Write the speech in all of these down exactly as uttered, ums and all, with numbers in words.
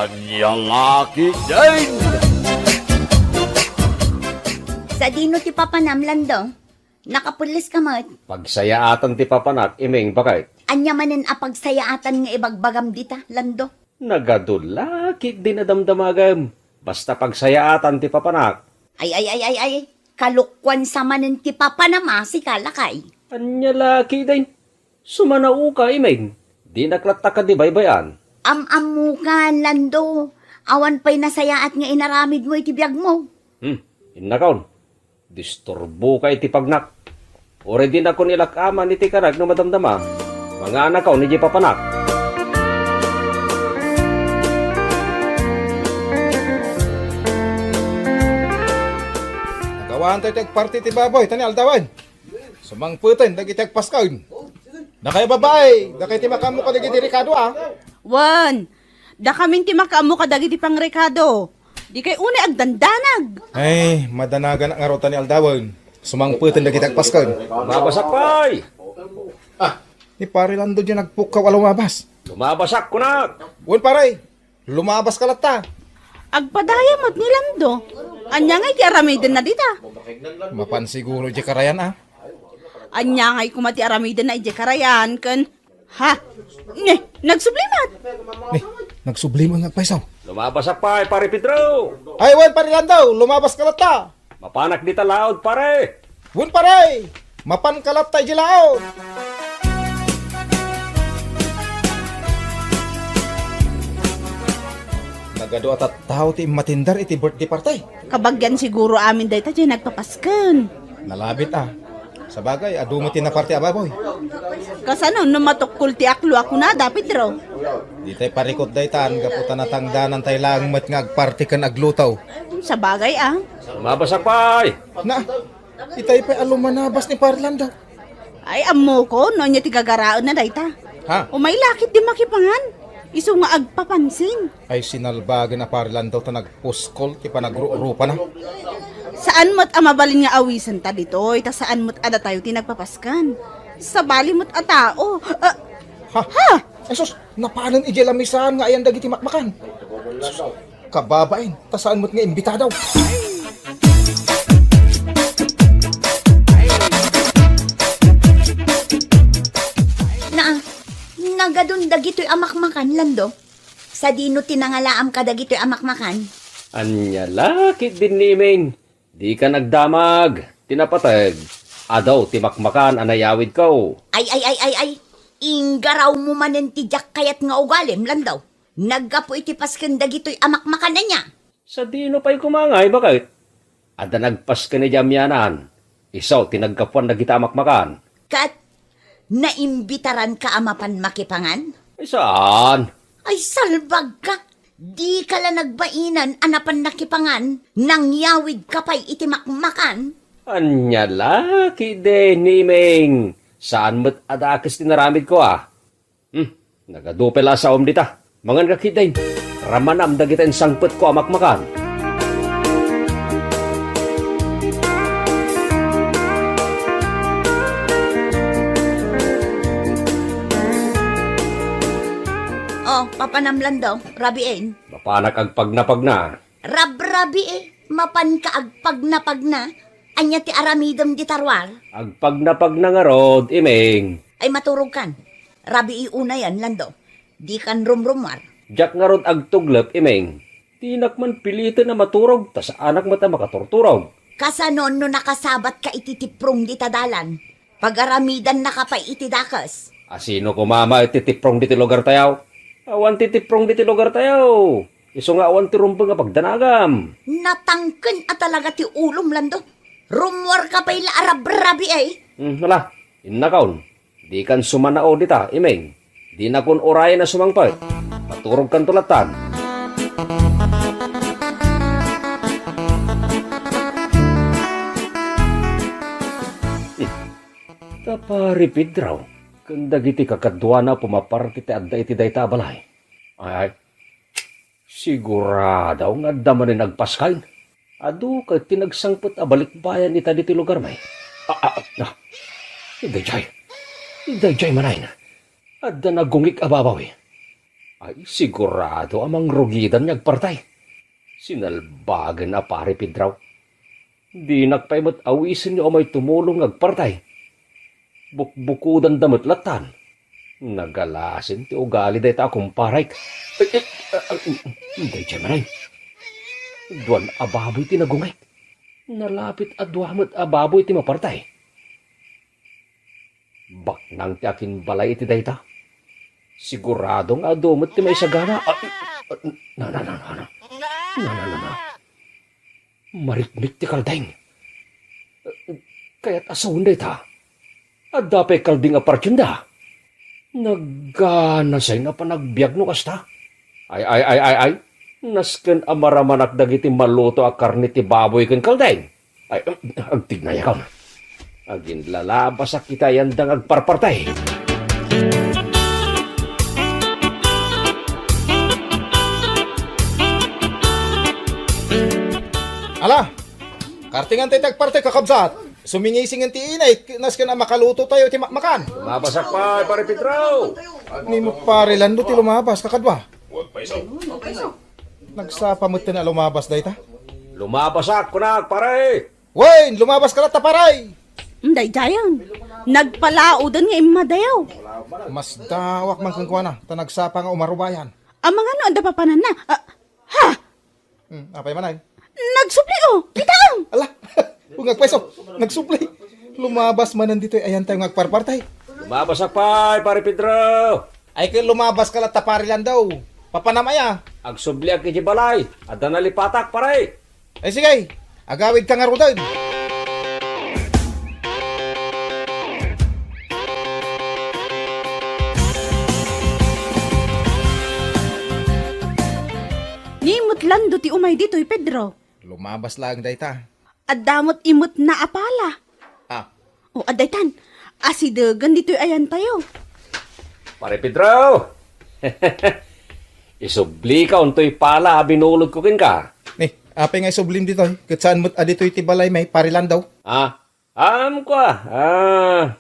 Ania la ketdin? Sadino ti papanam, Lando? Nakapelles ka met? Pagsayaatan ti papanak, Iming, baket. Ania manen a pagsayaatan nga ibagbagam dita, Lando? Nagadu la ketdin a damdamagem. Basta pagsayaatan ti papanak. Ay, ay, ay, ay, ay. Kalokuan sa manen ti papanam a sika, lakay. Ania la ketdin? Sumanaoka, Iming. Dinak latta kadi baybay-an. Am-ammokan, Lando. Awan pay nasayaat nga inaramidmo iti biagmo. Hmm, innakon. Disturboka iti pagnak. Uray dinakon ilak-aman iti kanak no madamdama. Manganakon idiay papanak. Nagawanta iti agparti ti baboy, ta ni aldawen. Sumangpeten dagiti agpasken. Dakay babai, dakay ti makaammo kadagiti rekado, a? Wen, dakamin ti makaammo kadagiti pangrekado. Dikay unay agdandanag. Ay, madanagan ngarud ta ni aldawen. Sumangpeten dagiti agpasken. Mabasak pay! Ah, ni Pare Lando diay nagpukkaw a lumabas. Lumabasak, kunak! Wen, pare. Lumabaska latta. Agpadaya met ni Lando. Ania ngay ti aramidenna dita? Mapan siguro idiay karayan, a? Ania ngay koma ti aramidenna idiay karayan ken, ha? Ne, nagsubli met. Ne, nagsubli met nga agpayso. Lumabasak pay, Pare Pedro. Ay, wen, Pare Lando, lumabaska latta. Mapanak dita laod, pare. Wen, pare. Mapanka latta idiay laod. Nagadu a tattao ti immatender iti birthday party. Kabagian siguro amin dayta diay nagpapasken. Nalabit, a. Sabagay, adu met ti naparti a baboy. Kasano no matukkol ti aklo a kunada, Pedro? Ditay parikut daytan, gapu ta natangdanantay laeng met nga agparti ken agluto. Sabagay, a. Lumabasak pay! Na, itay pay a lumanabas ni Pare Lando. Ay, ammokon no ania ti gagaraenna dayta. Ha? Umay la ketdi makipangan. Isu nga agpapansin. Ay, sinalbagen a Pare Lando ta nagpuskol ti panagrukrupana. Saan met a mabalin nga awisenta ditoy, ta saan met a datayo ti nagpapasken. Sabali met a tao. Ah, ha? Ha? Ay, sus, napanen idiay lamisaan nga ayan dagiti makmakan. Sus, kababain, ta saan met nga imbitado. Naa, nagadun dagitoy a makmakan, Lando. Sadino ti nangalaam kadagitoy a makmakan? Ania la ketdin ni Iming? Dika nagdamag. Ti napateg, adu ti makmakan a nayawidko. Ay, ay, ay, ay, ay. Inggarawmo manen ti diak kayat nga ugalim, Lando. Naggapu iti pasken dagitoy a makmakan ania? Sadino pay koma ngay, baket? Adda nagpasken idiay amianan. Isu ti naggapuan dagita a makmakan. Ket naimbitaranka a mapan makipangan? Ay, saan? Ay, salbagka! Dika la nagbainan a napan nakipangan, nangyawidka pay iti makmakan? Ania la ketdin ni Iming? Saan met a dakes ti naramidko, a? Hmm, nagadu pay la a saom dita. Mangan ka ketdin. Ramanam dagita insangpetko a makmakan. Oh, papanam, Lando, rabiin. Mapanak agpagnapagna. Rabrabii, mapanka agpagnapagna. Ania ti aramidem dita ruar? Agpagnapagna ngarud, Iming. Ay, maturogkan. Rabii unayen, Lando. Dikan rumrumuar. Diak ngarud agtuglep, Iming. Dinak man piliten a maturog, ta saanak met a makaturturog. Kasano no nakasabatka iti tiprong dita dalan? Pagaramidannaka pay iti dakes. A sino koma met ti tiprong ditoy lugartayo? Awan ti tiprong ditoy lugartayo. Isu nga awan ti rumbeng a pagdanagam. Natangken a talaga ti ulom, Lando. Rummuarka pay la a rabrabii, ay. Hmm, hala, innakon. Dikan sumanao dita, Iming. Dinakon urayen a sumangpet. Maturogkanto lattan. Hmm. Ta Pare Pedro, ken dagiti kakaduana a pumaparti ti adda iti dayta a balay. Ay, sigurado nga adda manen agpasken. Adu ket ti nagsangpet a balikbayan ita ditoy lugarmi. Ah, ah, ah. Daydiay. Daydiay manen. Adda nagungig a babawi. Ay, sigurado a mangrugidan nga agpartay. Sinalbagen a Pare Pedro. Dinak pay met awisen nga umay tumulong nga agpartay. Bukbukodanda met lattan. Nagalasin ti ugali dayta a kumparek. Ay, ay, ah, ah, daydiay manen. Duan a baboy ti nagungek. Nalapit a dua met a baboy ti mapartay. Baknang ti akinbalay iti dayta. Sigurado nga adu met ti maisagana. Ah, ah, na, na, na, na, na. Na, na, na, na. Marikmik ti kaldeng. Kayat a sawen dayta. Adda pay kaldeng a partienda. Nagganasay nga panagbiag no kasta. Ay, ay, ay, ay, ay. Nasken a maramanak dagiti maluto a karne ti baboy ken kaldeng. Ay, agtignayakon. Aginlalabasak iti ayanda nga agparpartay. Ala, kartengan tayo ti agpartay, kakabsat. Sumingisingen ti init, nasken a makaluto tayo ti makmakan. Lumabasak pay, Pare Pedro. Ni mo, Pare Lando, ti lumabas, kakadwa. Nagsapa metten a lumabas dayta. Lumabasak, kunak, pare. Wen, lumabas ka latta, pare. Daydiayen. Nagpalaoden nga immadayo. Masdaawak man kenkuana, ta nagsapa nga umarubayan. Amangan no adda papananna. Ah, ha? Hmm, apay man ay? Nagsubli, oh. Kitaem. Ala, ungag pweso. Nagsubli. Lumabas manen ditoy ayantayo nga agparpartay. Lumabasak pay, Pare Pedro. Ay, ket lumabas ka latta, Pare Lando. Papanam aya? Agsubliak iti balay. Adda nalipatak, pare. Ay, sige. Agawid ka ngaruden. Ni met Lando ti umay ditoy, Pedro. Lumabas laeng dayta. Adda met imetna a pala. Ah. O, adda itan. Asidegen ditoy ayantayo. Pare Pedro! Isublika untoy pala a binulodko kenka. Ni, apay nga isublim ditoy? Ket saan met a ditoy ti balay may, Pare Lando? Ah, am, kua. Ah,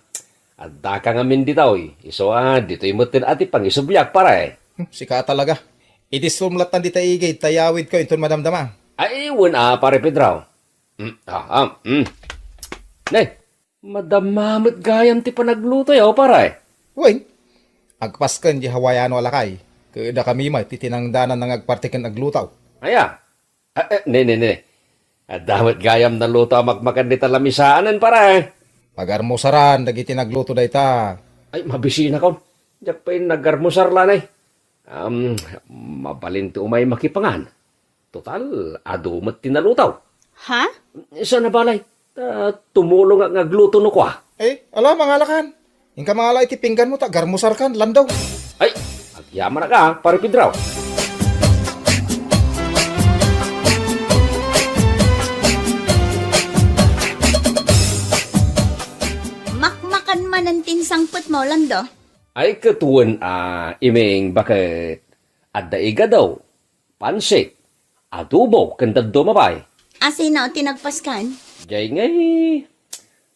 addaka ngamin ditoy. Isu a, ditoy metten a ti pangisubliak, pare. Hmm, sika talaga. Iti sumlatan dita igid, ta yawidko inton madamdama. Ay, wen a, Pare Pedro. Mm, ah, ah, mm. Ne, madama met gayam ti panaglutoyo, pare. Wen, agpasken di Hawaiano a lakay, ket dakami met ti tinangdanan nga agparti ken agluto. Aya? Ah, eh, ne, ne, ne. Adda met gayam naluto a makmakan dita lamisaanen, pare. Pagarmusaran dagiti nagluto dayta. Ay, mabisinakon. Diak pay nagarmusar lanay. Am, mabalin ti umay makipangan. Total, adu met ti naluto. Ha? Saan a balay? Ta tumulongak nga agluto no kua. Eh, ala, mangalakan. Inka mangala iti pingganmo ta agarmusarkan, Lando. Ay, agyamanak a, Pare Pedro. Makmakan manen ti insangpetmo, Lando? Ay, ket wen a, Iming, baket adda igado, pansit, adobo, ken dadduma pay. Asino ti nagpaskan? Jay ngay,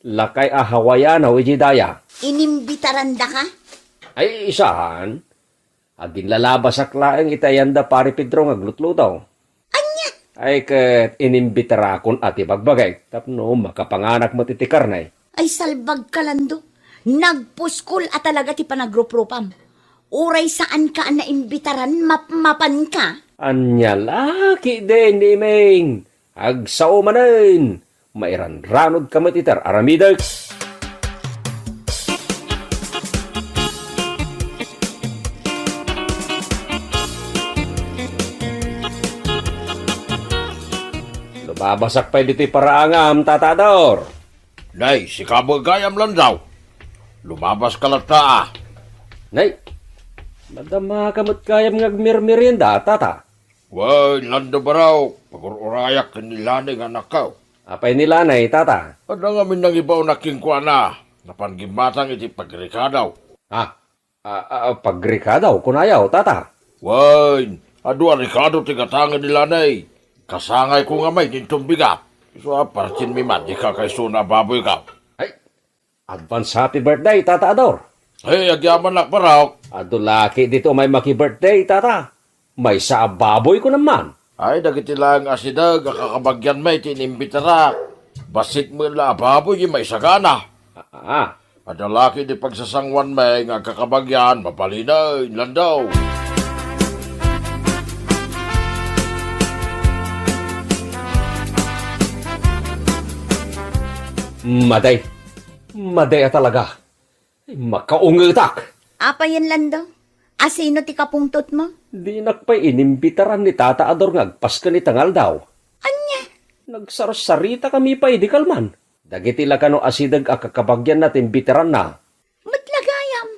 lakay a Hawaiano iti daya. Inimbitarandaka? Ay, saan. Aginlalabasak laeng iti ayanda Pare Pedro nga aglutluto. Ania? Ay, ket inimbitarakon a ti bagbagek tapno makapanganak met iti karne. Ay, salbagka, Lando. Nagpuskol a talaga ti panagruprupam. Uray saanka a naimbitaran, mapmapanka. Ania la ketdin, Iming? Agsao manen, mairanranodka met iti ar-aramidek. Lumabasak pay ditoy paraangam, Tata Ador. Nay, sika met gayam, Lando. Lumabaska latta a. Nay, madamaka met gayam nga agmermerienda, Tata. Wen, Lando Barok, pagur-urayak ken ni Lanay nga anakko. Apay ni Lanay, Tata? Adda ngamin nangibaonnak kenkuana. Napan gimmatang iti pagrikado. Ha? A, a, a, pagrikado, kunayo, Tata? Wen, adu a rikado ti gatangen ni Lanay. Kasangayko nga may nintumbigat. Isu a partin mi man di kakaisuna a baboyko. Ay, advance happy birthday, Tata Ador. Hey, agyamanak, barok. Adu laki dito may maki-birthday, tata. Maysa a baboy ko naman. Ay, dagiti laeng asideg a kakabagianmi ti inimbitarak. Bassit met la a baboy, di maisagana. Ah, ah. Adda laki di pagsasanguanmi nga agkakabagian, mabalinen, Lando. Maday. Maday a talaga. Ay, makaungetak. Apayen, Lando? Asino ti kapungtotmo? Dinak pay inimbitaran ni Tata Ador nga agpasken ita nga aldaw. Ania? Nagsarsaritaka pay idi kalman. Dagiti la kano asideg a kakabagianna ti imbitaranna. Met la gayam.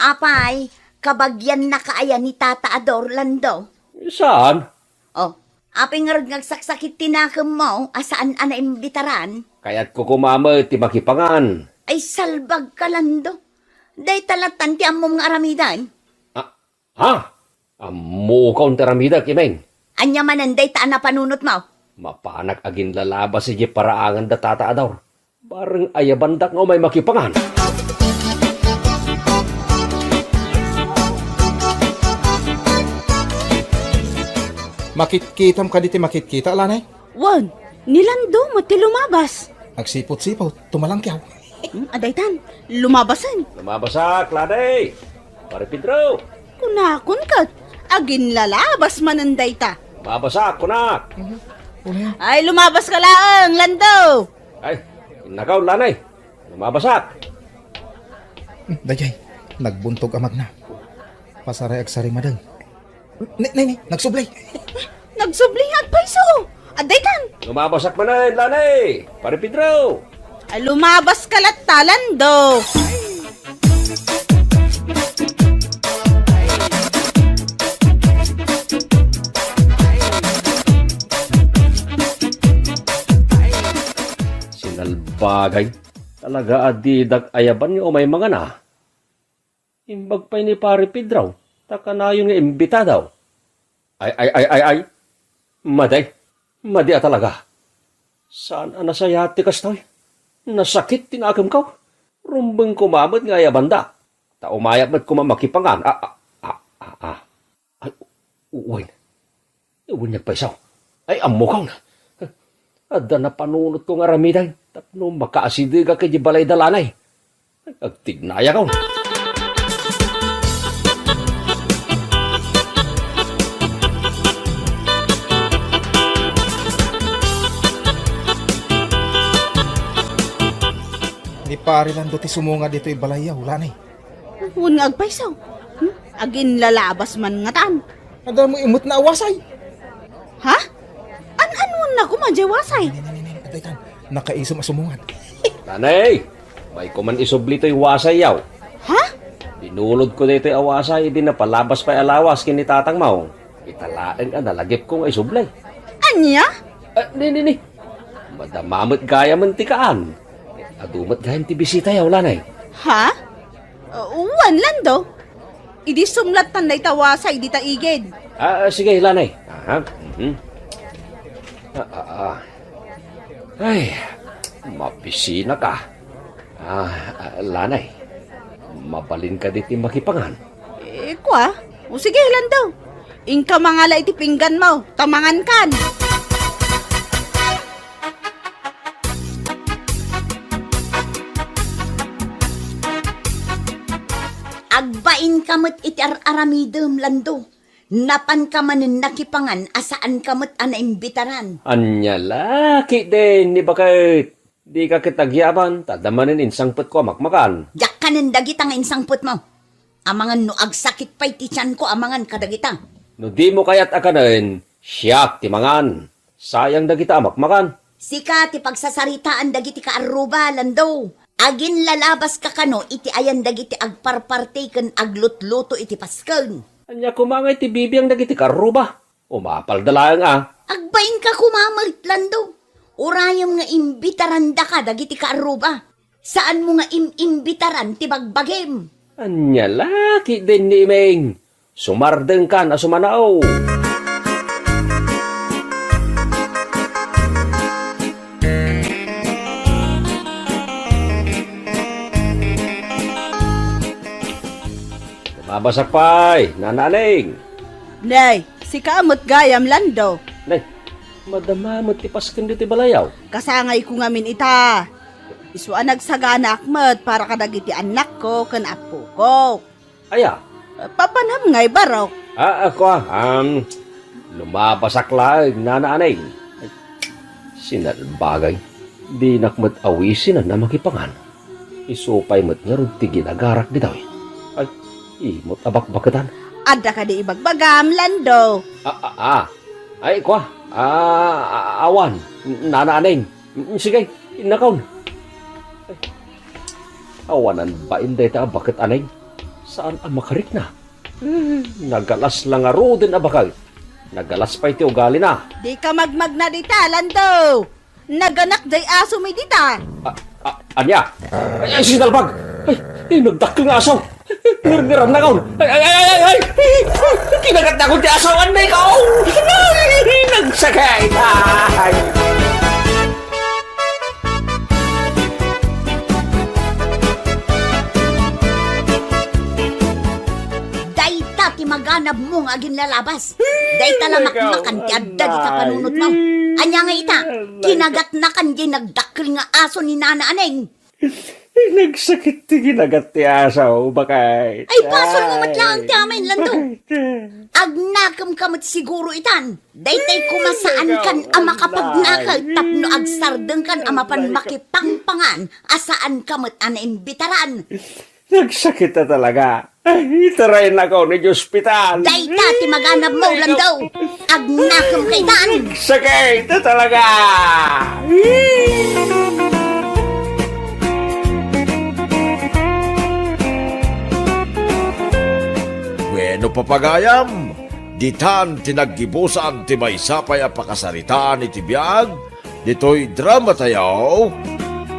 Apay, kabagiannaka aya ni Tata Ador, Lando? Saan? Oh, apay ngarud nga agsaksakit ti nakemmo a saan a naimbitaran? Kayatko koma met ti makipangan. Ay, salbagka, Lando. Dayta lattan ti ammom nga aramiden. Ah, ha? Ammokon ti aramidek, Imeng. Ania manen dayta a napanunotmo? Mapanak aginlalabas idiay paraangan da Tata Ador. Bareng ayabandak nga umay makipangan. Makitkitam kadi ti makitkita, Lanay? Wen, ni Lando met ti lumabas. Agsipot-sipot, tumalangkiaw. Hmm, adaytan, lumabasen. Lumabasak, Lanay. Pare Pedro. Kunakon ket, aginlalabas manen dayta. Lumabasak, kunak. Mhm. Una yan. Ay, lumabaska laeng, Lando. Ay, innakaw, Lanay. Lumabasak. Hmm, dayjay, nagbuntog a magna. Pasaray agsarimadeng. Ni, ni, ni, nagsubli. Nagsubli nga agpayso. Adaytan. Lumabasak manen, Lanay. Pare Pedro. Ay, lumabaska latta, Lando. Sinalbagay. Talaga a didak ayaban nga umay mangana. Imbag pay ni Pare Pedro, ta kanayon nga imbitado. Ay, ay, ay, ay, ay. Madi. Madi a talaga. Saan a nasayaat ti kastoy? Nasakit ti nakemko. Rumbeng koma met nga ayabanda. Ta umayak met koma makipangan. Ah, ah, ah, ah, ah. Ay, u-, wen. Wen, agpayso. Ay, ammokon. Adda napanunotko nga aramiden tapno makaasidegak idiay balay da Lanay. Ay, agtignayakon. Ni Pare Lando ti sumungad ditoy balayyo, Lanay. Wen nga agpayso. Hmm? Aginlalabas man ngatan. Adda met met nga wasay. Ha? An-anuenna koma diay wasay? Ni, ni, ni, ni, adaytan. Nakaisem a sumungad. Lanay, mayko man isubli toy wasayyo. Ha? Binulodko daytoy a wasay idi napalabas pay a lawas ken ni tatangmo. Ita laeng a nalagipko nga isubli. Ania? Ah, ni, ni, ni. Madama met gayamen ti kaan. Adu met gayam ti bisitayo, Lanay. Ha? Uh, wen, Lando. Idi sumlattan dayta wasay dita igid. Ah, ah, sige, Lanay. Aha. Mhm. Ah, ah, ah. Ay, mabisinaka. Ah, ah, Lanay, mabalin kadi ti makipangan? Eh, kua? O sige, Lando. Inka mangala iti pingganmo, ta mangankan. Agbainka met iti ar-aramidem, Lando. Napanka manen nakipangan a saanka met a naimbitaran. Ania la ketdin ni baket? Dika ket agyaban, ta adda manen insangpetko a makmakan. Diak kanen dagita nga insangpetmo. Amangan no agsakit pay ti tianko amangan kadagita. No dimo kayat a kanen, siak ti mangan. Sayang dagita a makmakan. Sika ti pagsasaritaan dagiti kaarruba, Lando. Aginlalabaska kano iti ayan dagiti agparparti ken aglutluto iti pasken. Ania koma nga iti bibiang dagiti kaarruba? Umapalda laeng a. Agbainka koma met, Lando. Urayem nga imbitarandaka dagiti kaarruba. Saanmo nga im-imbitaran ti bagbagim. Ania la ketdin ni Imeng? Sumardengkan a sumanao. Abasak pay, Nana Aneng. Nay, sika met gayam, Lando. Nay, madama met ti pasken ditoy balayaw. Kasangayko ngamin ita. Isu a nagsaganaak met para kadagiti annakko ken appoko. Aya? Papanam ngay, barok. Ah, ako, ah, um, lumabasak laeng, Nana Aneng. Ay, sinalbagay. Dinak met awisinan a makipangan. Isu pay met ngarud ti ginagarak ditoy. Ay, imot a bakbaketan. Adda kadi ibagbagam, Lando? Ah, ah, ah. Ay, kwa. Ah, ah, awan. Nana Aneng. Mm, sige, innakaon. Ay, awanan bain dayta a baket, Aneng. Saan a makarikna. Eh, nagalas la ngaruden a baket. Nagalas pay ti ugalina. Dika magmagna dita, Lando. Naganak day asomi dita. Ah, ah, ania? Ay, ay, sinalbag! Ay, ay, nagdakkel nga aso! Ngerngeran na kaon! Ay, ay, ay, ay, ay, ay! Kinagat na kaon ti aso! Anay ka! Oh! Ay, nagsakit! Ay! Dayta ti maganabmo nga aginlalabas. Dayta la makmakan ti adda dita panunotmo. Ania nga ita, kinagatnakan diay nagdakkel nga aso ni Nana Aneng. Nagsakit ti kinagat ti aso, bakay. Ay, basolmo met laeng ti amin, Lando. Bakay. Agnakemka met siguro itan. Daytay koma saankan a makapagnaket tapno agsardengkan a mapan makipangpangan a saanka met a naimbitaran. Nagsakit a talaga. Ay, itaraynakaon iti ospital. Dayta ti maganabmo, Lando. Agnakemka itan. Nagsakit a talaga. Bueno, papagayam, ditan ti naggibusan ti maysa pay a pakasaritaan iti biag ditoy dramatayo,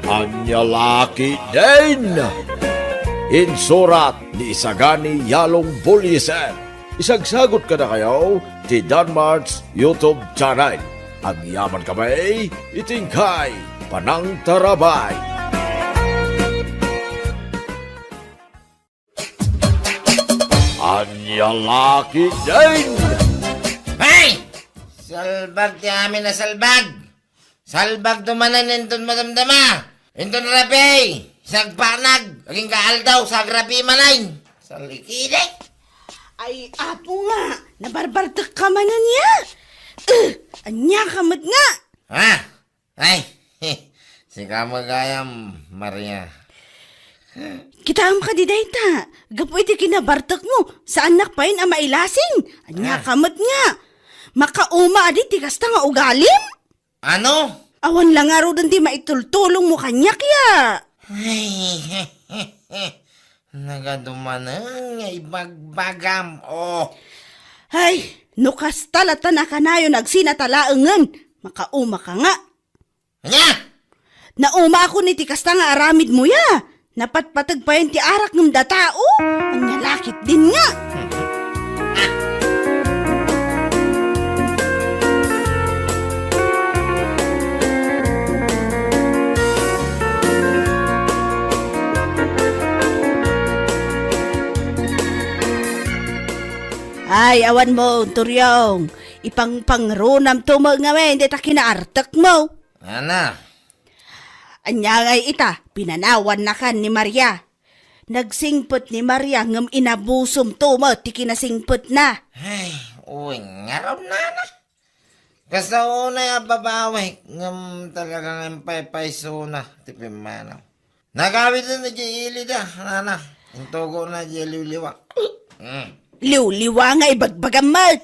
Ania La Ketdin! Insurat ni Isagani Yalong Bullieser. Isagsagut kadakayo ti Danmart's YouTube channel. Agyamankami iti inkay panangtarabay. Ania La Ketdin! Ay! Salbag ti amin a salbag! Salbagto manen inton madamdama! Inton rabii! Sagpanag! Agingga aldaw, sagrabii manen! Salikide! Ay, apo nga! Nabarbartekka manen ya! Eh, ania ka met nga? Ha? Ay, sika met gayam, Maria. Kitaem kadi dayta, gapu iti kinabartekmo, saannak payen a mailasing. Ania ka met nga? Makauma adi ti kasta nga ugalim? Ano? Awan la ngaruden ti maitultulongmo kaniak ya. Ay, nagadumanen nga ibagbagam, oh. Ay, no kasta latta nakanayon agsinata laengen, makauma ka nga. Ania? Naumaakon iti kasta nga aramidmo ya. Napatpateg payen ti arak ngem data, o? Ania la ketdin nga? Ay, awan mo, Turyong. Ipangpangrunamto met ngamin dayta kinaartekmo. Ana. Ania ngay ita, pinanawannakan ni Maria. Nagsingpet ni Maria ngem inabusomto met ti kinasingpetna. Ay, uy, ngarud, nana. Kasta unay a babawi, ngem talaga nga impaypaysona ti pimmanaw. Nagawiden idiay ilida, nana. Intugona idiay liwliwa. Mm. Liwliwa nga ibagbagam met.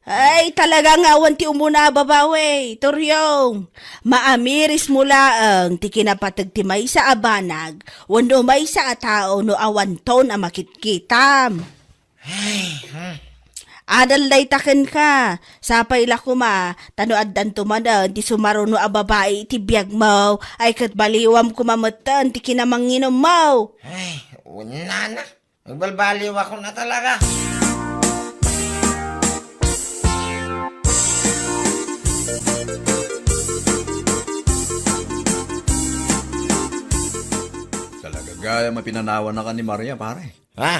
Ay, talaga nga awan ti umuna a babawi, Turyong. Maamirismo laeng ti kinapateg ti maysa a banag wenno maysa a tao no awanton a makitkitam. Ay, hmm. Adal dayta kenka. Sapay la koma, ta no addanto manen ti sumaruno a babai iti biagmo, ay ket baliwam koma metten ti kinamanginommo. Ay, unana. Agbalbaliwakon a talaga. Talaga gayam a pinanawannakan ni Maria, pare. Ha?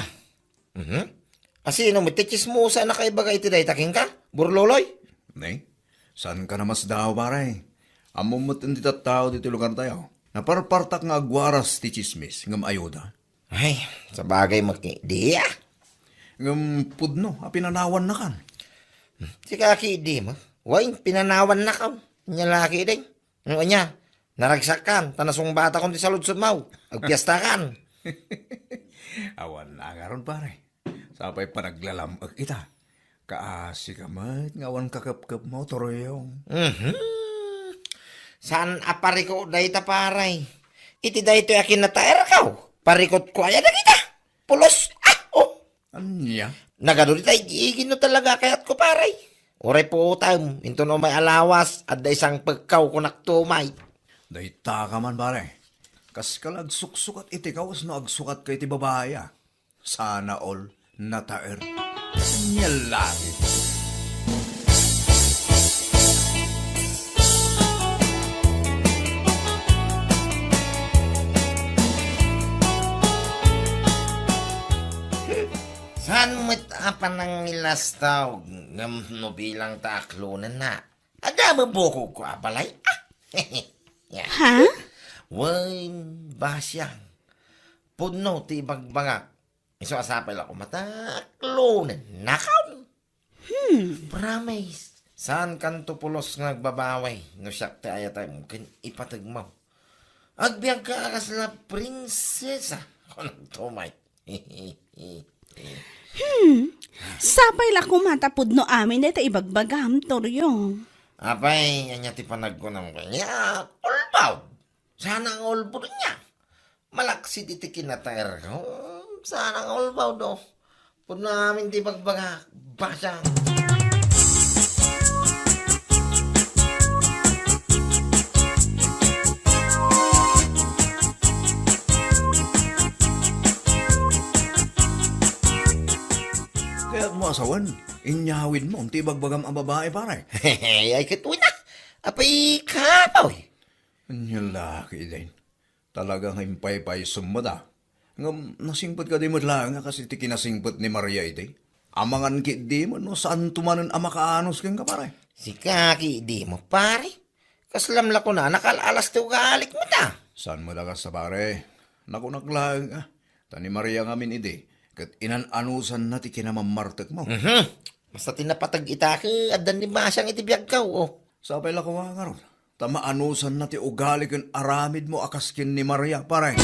Mhm. Asino met ti tsismosa a nakaibaga iti dayta kenka, Burloloy? Ne? Saanka a masdaaw, pare? Ammom met ti tattao ditoy lugartayo. Naparpartak nga agwaras ti tsismis, ngem ayuda. Ay, sabagay met idi, ah. Ngem pudno a pinanawannakan. Sika ketdi, ma. Wen, pinanawannakon. Ania la ketdi? Ania, naragsakkan, ta nasungbatakon ti saludsodmo. Agpiestakan. Awan a ngarud, pare. Sapay panaglalam-ek ita. Kaasika met nga awan kakepkepmo, Toriong. Mhm. Saan a parikut dayta, pare. Iti daytoy a kinataerko, parikutko aya dagita. Pulos. Ah, oh. Ania? Nagadu dita igigin no talaga kayatko, pare. Uray puotem, inton umay a lawas, adda isangpekko, kunak tumay. Dayta ka man, pare. Kaska la agsuksukat iti kawes no agsukatka iti babai, ah. Sana all nataer. Ania la ketdi. Saan met a panangilastaw ngem no bilang ta aklonenna? Adda met bukogko a balay. Ah. Ya. Ha? Wen, basiang. Pudno ti ibagbagak. Isu a sapay la koma ta aklonennakon. Hmm. Promise. Saankanto pulos nga agbabawi no siak ti ayatem ken ipategmo. Agbiagka a kasla prinsesa, kunakto met. Hmm. Sapay la koma ta pudno amin dayta ibagbagam, Toriong. Apay, ania ti panagkunam kaniak? Ulbaw. Sana nga ulbod niya. Malaksid iti kinataerko. Sana nga ulbaw do. Pudno amin ti bagbagak. Basa. Kayatmo a sawen, inyawidmo ti ibagbagam a babai, pare. Ay, ket una. Apay, kapoy. Ania la ketdin. Talaga nga impaypaysom met, a. Ngem nasingpet kadi met laeng a kas iti kinasingpet ni Maria idi? Amangan ketdi met no saanto manen a makaanus kenka, pare. Sika ketdi met, pare. Kaslam la kunana, nakal-alas ti ugalik met, a. Saan met a kasta, pare? Nakunak laeng, a. Ta ni Maria ngamin idi, ket inan-anusanna ti kinamammartekmo. Mhm. Basta ti napateg ita ket addan ni Basiang iti biagko, o. Sapay la koma ngarud. Ta maanusanna ti ugali ken aramidmo a kas ken ni Maria, pare.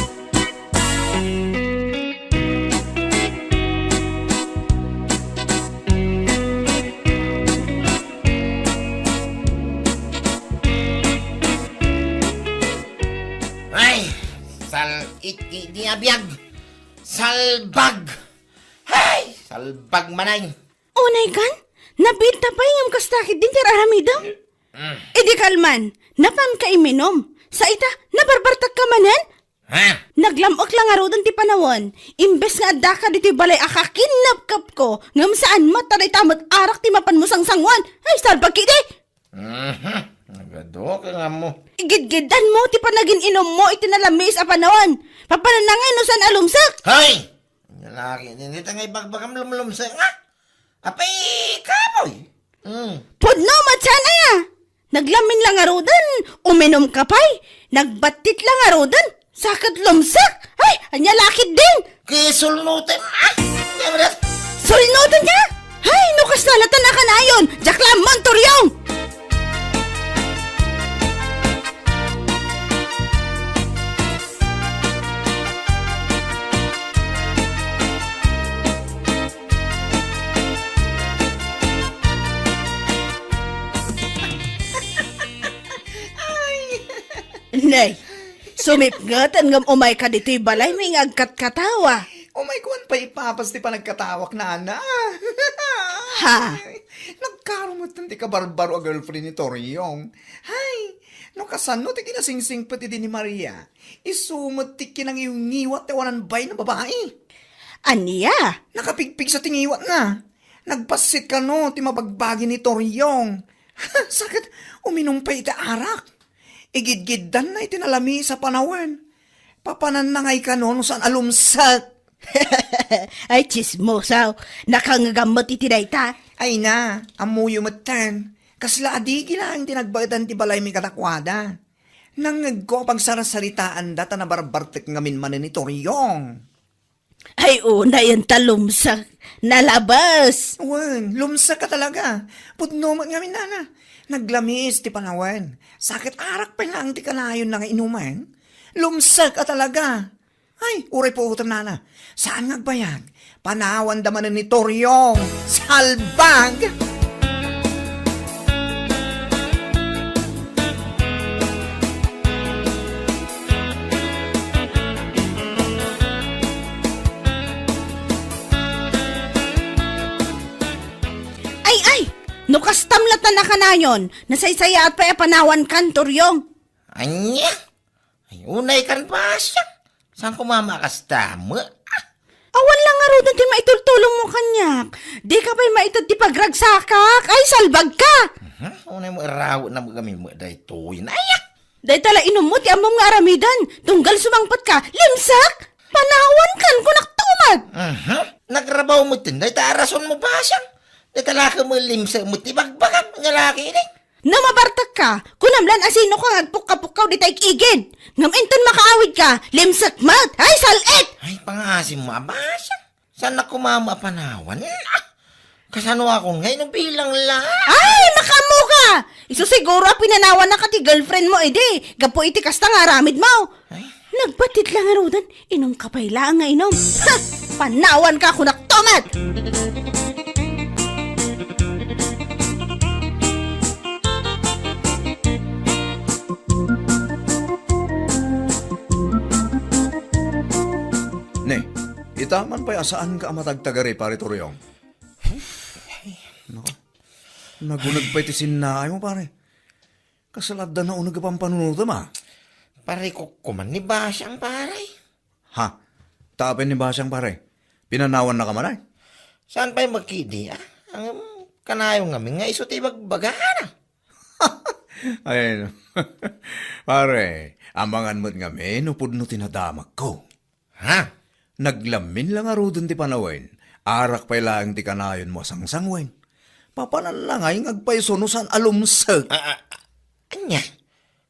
Ay, sal-it ketdi a biag. Salbag. Ay, salbag manen. Unay kan? Nabiit ta pay ngem kasta ketdin ti ar-aramidem? Mm. Idi kalman, napanka imminum. Sa ita, nabarbartakka manen? Ha? Naglam-ek la ngaruden ti panawen. Imbes nga addaka ditoy balay a kakinnapkapko, ngem saan met ta dayta met arak ti mapanmo sangsanguan. Ay, salbag ketdi! Mhm. Nagadu ka nga mo. Igidgiddanmo ti panagin-inummo iti nalamiis a panawen. Papananna ngay no saan a lumsek? Hoy! Lalaki, dita nga ibagbagam lumlumsek, nga? Apay, kapoy! Mm. Pudno met saan aya? Naglamin la ngaruden, uminumka pay. Nagbattit la ngaruden, sa ket lumsek. Ay, ania la ketdin? Kisulnutem, ah! Ania met? Sulnutenka? Ay, no kasta la ta nakanayon, diak la ammo, Toriong! Ay! Nay, sumipngeten ngem umayka ditoy balaymi nga agkatkatawa. Umayko man pay ipapas ti panagkatawak, nana. Ha? Nagkarumetten ti kabarbaro a girlfriend ni Toriong. Hay, no kasano ti kinasingsingpet idi ni Maria, isu met ti kinangiwngiwat ti awanan bain a babai. Ania? Nakapigpigsa ti ngiwatna. Nagbassit kano ti mabagbagi ni Toriong. Sa ket, uminum pay iti arak. Igidgiddanna iti nalamiis a panawen. Papananna ngay kano no saan a lumsek. Ay, tsismosaw. Nakangngegam met iti dayta. Ay na, ammoyo metten. Kasla adigi laeng ti nagbaedan ti balaymi kadakuada. Nangngegko a pagsarsaritaanda ta nabarbartek ngamin manen ni Toriong. Ay, unay ta lumsak. Nalabas. Wen, lumsak ka talaga. Pudno met ngamin, nana. Naglamiis ti panawen. Sakit arak pay laeng ti kanayonna nga inumen. Lumsak ka talaga. Ay, uray puotem, nana. Saan nga agbayag? Panawanda manen ni Toriong. Salbag! Ay, ay! No kastam latta a kanayon, nasaysayaat pay a panawankan, Toriong. Ania? Ay, unay kan, Basang. Saan ko mamakasta mo? Ah! Awan la ngaruden ti maitultulong mo kaniak. Di ka pay maited ti pagragsakak. Ay, salbag ka! Mhm. Unay mo iraw na mo kami mo daytoy. Ay, ah! Dayta la inummo ti ammom nga aramiden. Tunggal sumangpet ka, limsak! Panawankan, kunak tumat! Mhm. Nagrabaw mo tin. Dayta a rason mo, Basang. Dayta la ka mo limsak mo ti bagbagam. Nga laki ini. No mabartek ka, kunam lan a sino ka nga agpukka-pukkaw dita igigid. Ngem inton makaawid ka, limsek met. Ay, sal-it! Ay, pangaasim mo, Basang. Saan na kumama a panawan? Ah! Kasano ako ngay no bilang la? Ay, makaammo ka! Isu siguro a pinanawan na ka ti girlfriend mo, idi. Gapu iti kasta nga aramid mo. Ay. Nagbatit la ngaruden, inum ka pay laeng nga inum. Ha! Panawan ka, kunak tumat! Ne, ita man pay a saan ka a matagtagari, Pare Toriong. Nako, naguneg pay ti sinnaay mo, pare. Kasla adda nauneg a pampanunotem, a? Parikukko man ni Basang, pare. Ha? Tapin ni Basang, pare? Pinanawan na ka man, ay? Saan pay makidi, a? Ang kanayon ngamin nga isu ti bagbagana. Ay, no. Pare, amangan met ngamin no pudno ti nadamagko. Ha? Naglamin la ngaruden ti panawen, arak pay laeng ti kanayonmo a sangsangwen. Papanan la ngay nga agpayso no saan a lumsek. A, a, a, ania?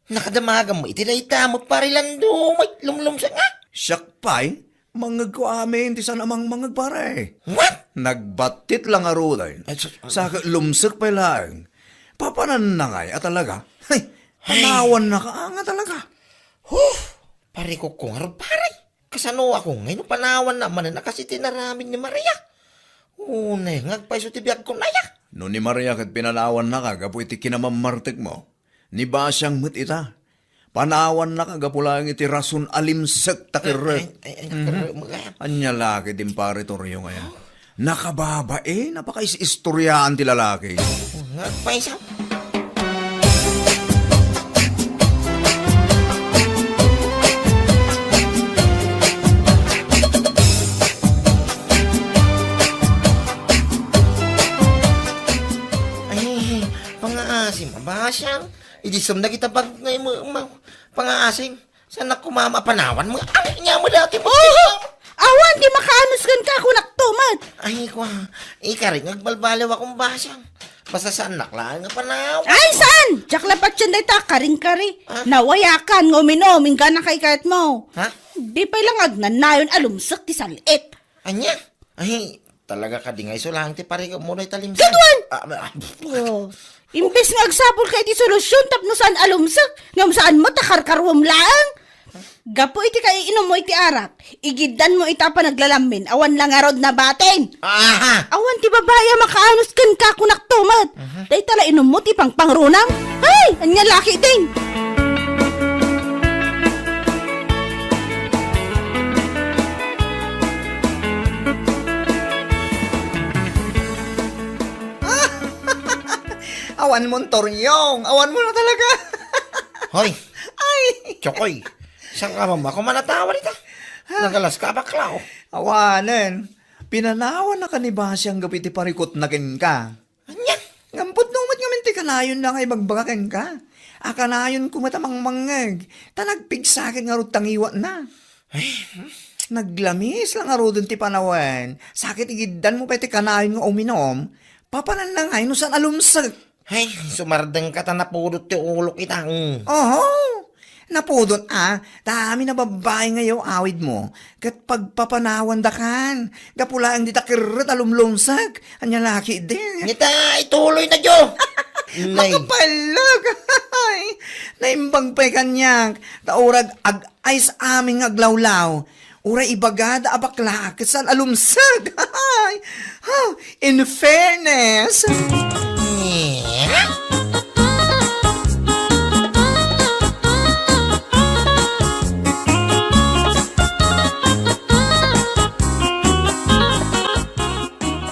Nakadamagam mo iti dayta met, pare Lando, may lumlumsek nga? Siak pay, mangngegko amin ti saan a mangmangngeg, pare. What? Nagbattit la ngaruden. Ay, sus, ah. Sa lumsek pay laeng. Papanan na ngay a talaga. Hay, ay, panawan na ka nga talaga. Huh! Parikukko ngarud, pare. Kasano ako ngay no panawan na manen a kas iti inaramid ni Maria? Unay nga agpayso ti biagko, aya? No ni Maria ket pinanawan na ka gapu iti kinamammartek mo, ni Basang met ita. Panawan na ka gapu laeng iti rason a limsek ta kerrek. Ay, ay, ay, ay, mhm, kerrek mo kaya. Ania la ket, impare Toriong, aya? Nakababain a pakaistoriaan ti lalaki. Nga agpayso. Ay, pangaasim a Basang. Idi sumna kita bag nga imu-, pangaasim. Saan na kumama a panawan mo? Ay, ania mo dati mo? Oho! Awan ti makaanus kenka, kunak tumat. Ay, kwa, ikarik nga agbalbaliw akong Basang. Basta saannak laeng nga panawan. Ay, saan? Diak la patien dayta, karing-kari. Ah? Nawayakan nga uminom, inggana kay kayat mo. Ha? Di pay lang agnanayon a lumsek ti sal-it. Ania? Ay, talaga kadi nga isu laeng ti parikukmo dayta limsek? Tutuan! Ah, ah, ah. Oh. Imbes nga agsapul ka iti solusyon tapno saan a lumsek, ngem saan met a karkaruam laeng. Gapu iti kaiinummo iti arak, igiddan mo ita a panaglalamin, awan la ngarud nabatin. Aha! Awan ti babai a makaanus kenka, kunak tumet. Aha. Dayta la inummo ti pangpangrunam. Ay, ania la ketdin? Awan mo, Toriong. Awan mo na talaga. Hoy. Ay. Tsokoy. Saan ka man? Ako man natawa dita. Nagalas ka, bakla, oh. Awanen. Pinanawan na ka ni Basang gapu iti parikutna kenka. Ania? Ngem pudno met ngamin ti kanayonna nga ibagbaga kenka. A kanayonko met a mangmangngeg, ta nagpigsa ket ngarud ta ngiwatna. Ay, hmm. Naglamis la ngaruden ti panawen. Sa ket igiddanmo pay ti kanayon nga uminom. Papananna ngay no saan a lumsek. Ay, sumardengka ta napudot ti ulok ita. Mm. Oho! Napudot a, ta amin a babbai nga yaw-awidmo, ket pagpapanawandakan, gapu laeng dita kerret a lumlumsek, ania la ketdin. Nita, ituloy na, Jo! Nay. Makapalag! Ay, naimbag pay kaniak, ta urag ag-ayos amin nga aglawlaw, uray ibagada a bakla, ket saan a lumsek. Ay, ha, in fairness.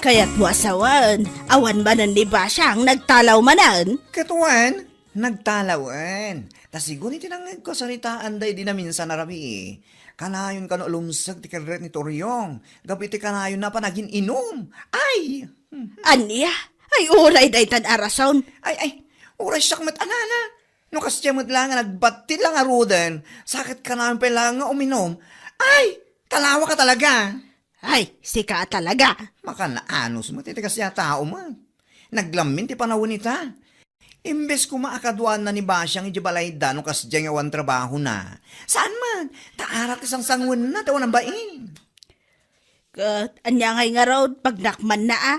Kayatmo a sawen, awan manen ni Basiang nagtalaw manen? Ket wen, nagtalawen. Ta sigun iti nangngegko a saritaan daydi naminsan a rabii, kanayon kano a lumsek ti kerret ni Toriong, gapu iti kanayonna a panagin-inum. Ay! Ania? Ay, uray daytan a rason. Ay, ay, uray siak met a nana. No kasdiay met laeng a nagbattit la ngaruden, sa ket kanayon pay laeng nga uminum. Ay, talawaka talaga. Ay, sika a talaga. Makan-anus met iti kasdiay a tao met. Naglammin ti panawen ita. Imbes koma a kaduaanna ni Basiang idiay balayda no kasdiay nga awan trabahona. Saan met, ta arak ti sangsanguenna ti awan a bain. Ket ania ngay ngarud, pagnakmanna a?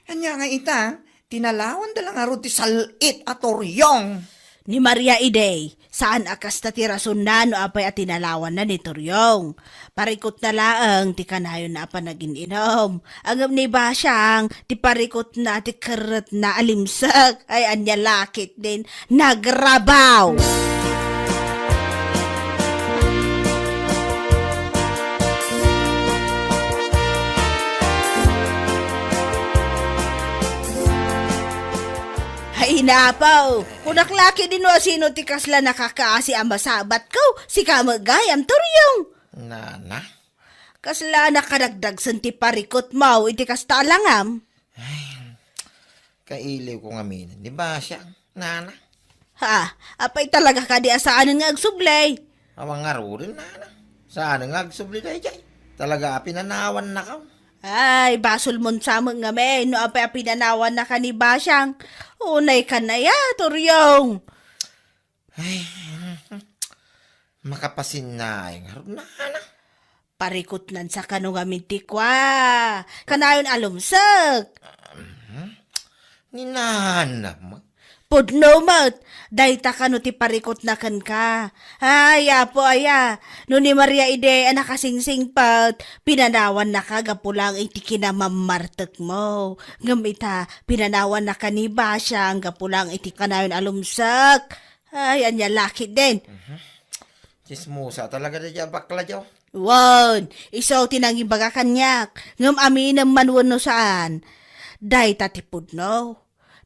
Ania ngay ita, tinalawanda la ngarud ti sal-it a Toriong. Ni Maria idi, saan a kasta ti rasonna no apay a tinalawanna ni Toriong. Parikutna laeng ti kanayonna a panagin-inum. Ngem ni Basiang, ti parikutna ti kerretna a limsek. Ay, ania la ketdin, nagrabaw! Ay, napaw! Kunak la ketdin no asino ti kasla nakakaasi a masabatko, sika met gayam, Toriong! Nana? Kasla a nakadagdagsen ti parikutmo iti kasta a langam? Ay, kailiwko ngamin ni Basiang, nana. Ha, apay talaga kadi a saanen nga agsubli? Awan ngaruden, nana. Saanen nga agsubli daydiay. Talaga a pinanawannaka. Ay, basolmon sa met ngamin no apay a pinanawannaka ni Basiang. Unay ka na ya, Toriong. Ay, makapasinnaay ngarud, nana. Parikutnan sa kano ngamin ti kua. Kanayon a lumsek. Mhm. Ni nana met. Pudno met. Dayta kano ti parikutna kenka. Ay, Apo aya. No ni Maria idi a nakasingsingpet, pinanawannaka gapu lang iti kinamammartekmo. Ngem ita, pinanawannaka ni Basiang gapu lang iti kanayon a lumsek. Ay, ania la ketdin. Mhm. Tsismosa talaga daydiay a bakla, Jo. Wen, isu ti nangibaga kaniak, ngem aminem man wenno saan. Dayta ti pudno.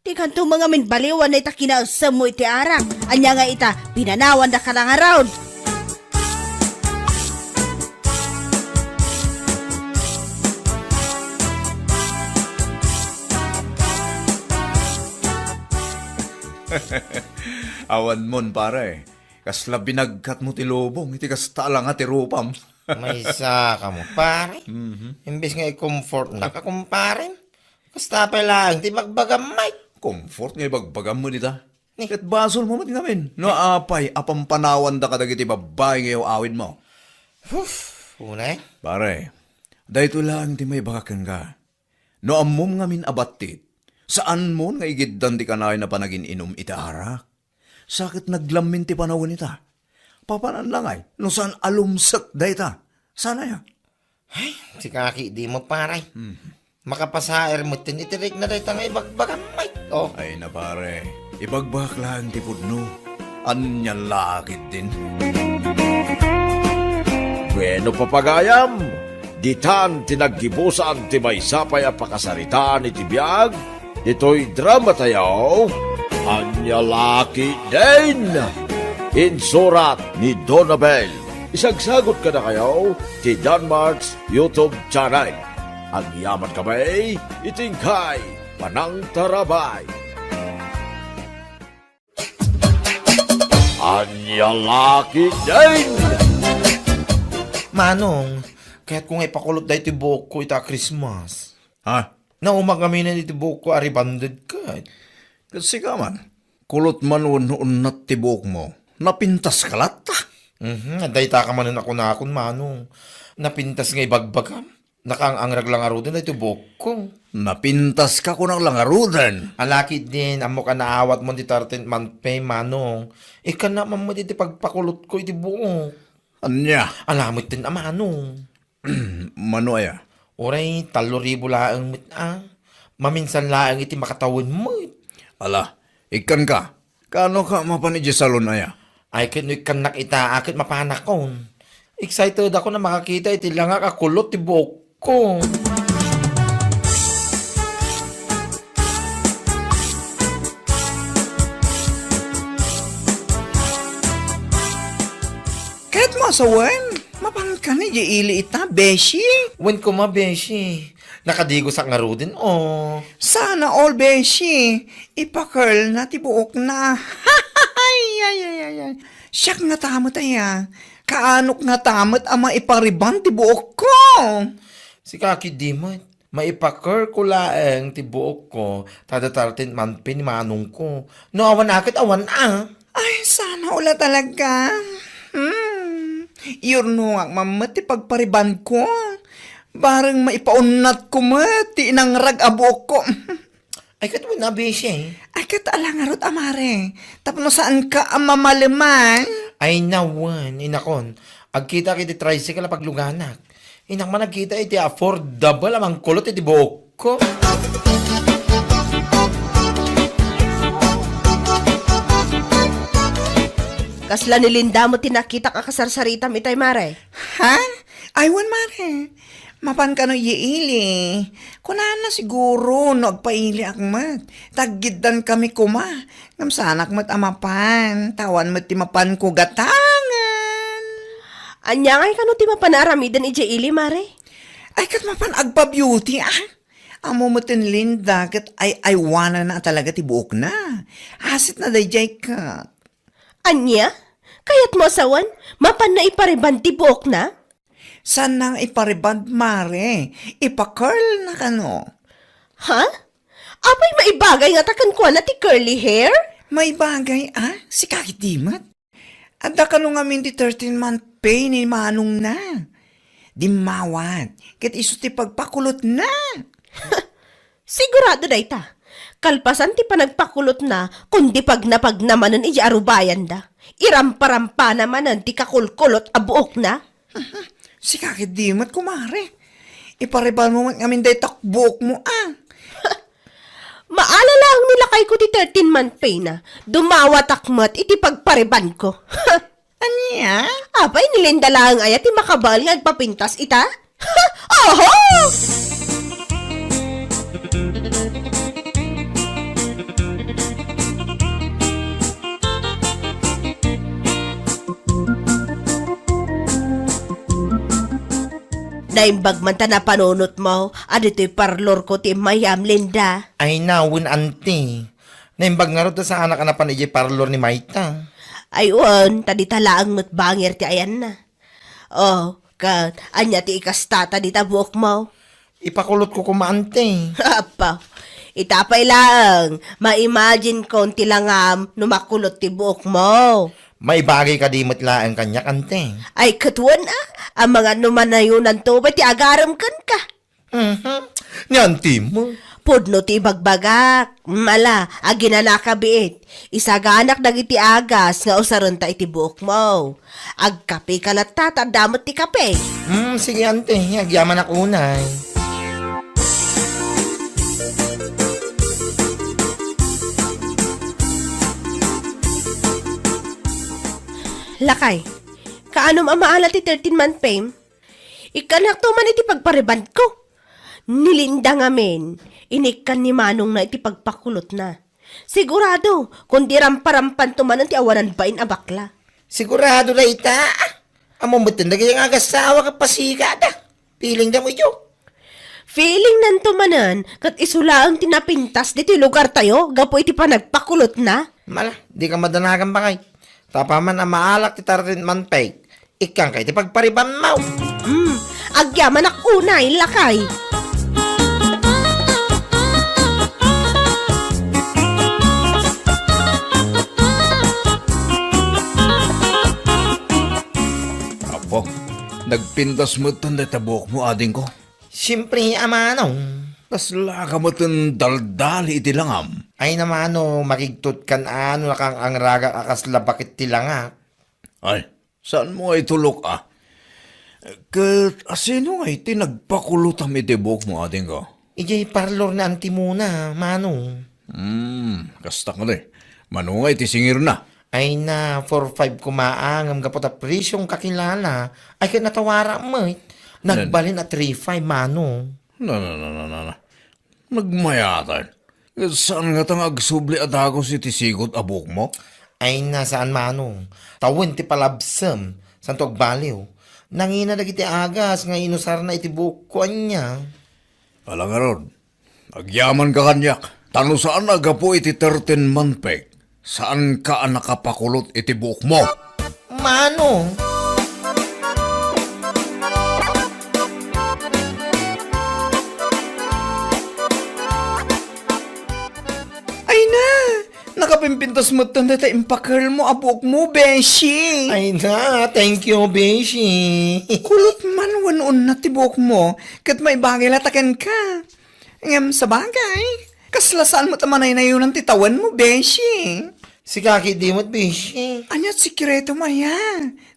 Dikanto met ngamin baliwan dayta kinaessemmo iti arak. Ania nga ita, pinanawandaka la ngarud. Awanmon, pare. Kasla binagkatmo ti lubong iti kasta a langa ti rupam. Maysa kamo, pare. Mhm. Imbes nga i-comfortnaka, kumpare. Kasta pay laeng ti bagbagam, Mike. Comfort nga ibagbagam met ita. Ni. Ket basolmo met ngamin no apay a pampanawanda kadagiti babbai nga yaw-awidmo. Huf, unay. Pare, daytoy laeng ti maibaga kenka. No ammom ngamin a battit, saanmon nga igiddan ti kanayon a panagin-inum iti arak. Sa ket naglammin ti panawen ita. Papananna ngay no saan a lumsek dayta. Saan aya? Ay, sika ketdin, pare. Hmm. Makapasaer metten iti rikna dayta nga ibagbagam, Mike. Oh. Ay na, pare. Ibagbagak laeng ti pudno. Ania la ketdin. Bueno, papagayam, ditan ti naggibusan ti maysa pay a pakasaritaan iti biag ditoy dramatayo, Ania la ketdin. Insurat ni Donabel. Isagsagot kadakayo ti Danmart's YouTube channel. Agyamankami iti inkay panangtarabay. Ania la ketdin! Manong, Kayatko nga ipakulot daytoy buokko ita a Christmas. Ha? Naumak ngamin iti buokko a rebonded ket. Ket sika man, kulot man wenno unnat ti buokmo. Napintaska latta. Mhm, adda ita ka manen a kunakon, Manong. Napintas nga ibagbagam. Nakaang-angrag la ngaruden daytoy buokko. Napintaska kunak la ngaruden. Ala ketdin, ammok a naawatmon ti thirteenth month pay, Manong. Ikkannak man met iti pagpakulotko iti buok. Ania? Ala metten a, Manong. Mano aya? Uray, tallo ribu laeng met a. Maminsan laeng iti makatawen met. Ala, ikkanka. Kaano ka mapan idiay salon aya? Ay, ket no ikkannak ita, a, ket mapanakon. Excited ako na makakita iti langak a kulot ti buokko. Ket masawen, mapanka ni di ili ita, beshi? Wen koma, beshi. Nakadigosak ngaruden, o. Sana all, beshi. Ipa-curl na ti buokna. Ay, ay, ay, ay, ay. Siak ngata met aya. Kaanok ngata met a maipa-rebond ti buokko. Sika ketdi met. Maipa-curl ko laeng ti buokko, ta adda thirteenth month pay ni manongko. No awan a ket awan a. Ay, sana all talaga. Hmm. Iyurnongak man met ti pagpa-rebond ko. Bareng maipaunnatko met ti inangrag a buokko. Ay, ket wen a, beshi. Ay, ket ala ngarud a, mare. Tapno saanka a mamaleman. Ay, nawen, inakon. Agkitak iti tricycle a pagluganak. Innak man agkita iti affordable a mangkulot iti buokko. Kasla ni Linda met ti nakitak a kasarsaritam itay, mare? Ha? Ay, wen, mare. Mapan kano iili. Kunana siguro no agpailiak met. Taggiddan kami koma. Ngem saanak met a mapan. Ta awan met ti mapanko gatangen. Ania ngay kano ti mapan a aramiden idiay ili, mare? Ay, ket mapan agpa-beauty, a. Ammo met ni Linda, ket ay-aywananna a talaga ti buokna. Asitna daydiay ket. Ania? Kayatmo a sawen, mapanna ipa-rebond ti buokna? Saanna nga ipa-rebond, mare. Ipa-curl na kano. Ha? Apay maibagay ngata kenkuana ti curly hair? Maibagay, a? Sika ketdi met. Adda kano ngamin ti thirteen month pay ni manongna. Dimmawat, ket isu ti pagpakulotna. Sigurado dayta. Kalpasan ti panagpakulotna, kundi pagnapagna manen idiay arubayanda. Iramparampana manen ti kakulkulot a buokna. Sika ketdi met, kumare. Ipa-rebond mo met ngamin dayta buokmo, a. Maala laeng ni lakayko ti thirteen month pay na. Dumawatak met iti pagpa-rebond ko. Ania? Apay, ni Linda laeng aya ti makabael nga agpapintas ita? Oho! Naimbag man ta napanunotmo a ditoy parlorko ti immayam, Linda. Ay, nawen, anti. Naimbag ngarud ta saanak a napan idiay parlor ni mayta. Ay, wen, ta dita laeng met bangir ti ayanna. Oh, ket ania ti ikastata dita buokmo? Ipakulotko koma, anti. Apo, ita pay laeng, ma-imagine-kon ti langam no makulot ti buokmo. Maibagay kadi met laeng kaniak, anti? Ay, ket wen a, amangan no manayonanto pay ti agarem kenka. Mhm. Ni anti mo. Pudno ti ibagbagak. Mala, aginanaka biit. Isaganak dagiti agas nga usarenta iti buokmo. Agkapeka latta, ta adda met ti kape. Hmm, sige, anti. Agyamanak unay. Lakay, kaanom a maala ti thirteen month pay? Ikkannakto man iti pagpa-rebond ko. Ni Linda ngamin, inikkan ni manongna iti pagpakulotna. Sigurado, kundi ramparampanto manen ti awanan bain a bakla. Sigurado dayta. Ammom metten dagiti nga agassawa ket pasigada. Feeling da mo idiay. Feeling nanto manen, ket isu laeng ti napintas ditoy lugartayo gapu iti panagpakulotna. Mala, dika madanagan, bakay. Tapaman a maalak ti thirteen month pay, ikkanka iti pagpa-rebond mo. Hmm, Agyamanak unay, lakay. Apo, nagpintas metten dayta buokmo, adingko. Siempre, a manong. Kasla ka metten daldali iti langam. Ay, a manong, makigtutkan a no nakangragak a kasla baket ti langak. Ay, saanmo nga itulok a? Ket asino nga iti nagpakulotam iti buokmo, adingko? Idiay parlor ni Auntie Mona, manong. Hmm, kasta kadi. Mano nga iti singirna? Ay na, four five koma a, ngem gapu ta presyong kakilala, ay ket natawarak met. Nagbalin a three five, manong. Na, na, na, na, na, na. Nagmayatan. Saan ngata nga agsubli a dagus iti sigud a buokmo? Ay na, saan, manong. Tawen ti palabsem, santo agbaliw. Nangina dagiti agas nga inusarna iti buokko, ania. Ala ngarud, agyamanka kaniak, ta no saan a gapu iti thirteen month pay, saanka a nakapakulot iti buokmo. Manong? Ay na, nakapimpintas metten dayta impakelmo a buokmo, beshi. Ay na, thank you, beshi. Kulot man wenno unna ti buokmo, ket maibagay la ta kenka. Ngem sabagay, kasla saan met a manaynayonan ti tawenmo, beshi. Sika ketdi met, beshi. Ania ti sekretom aya?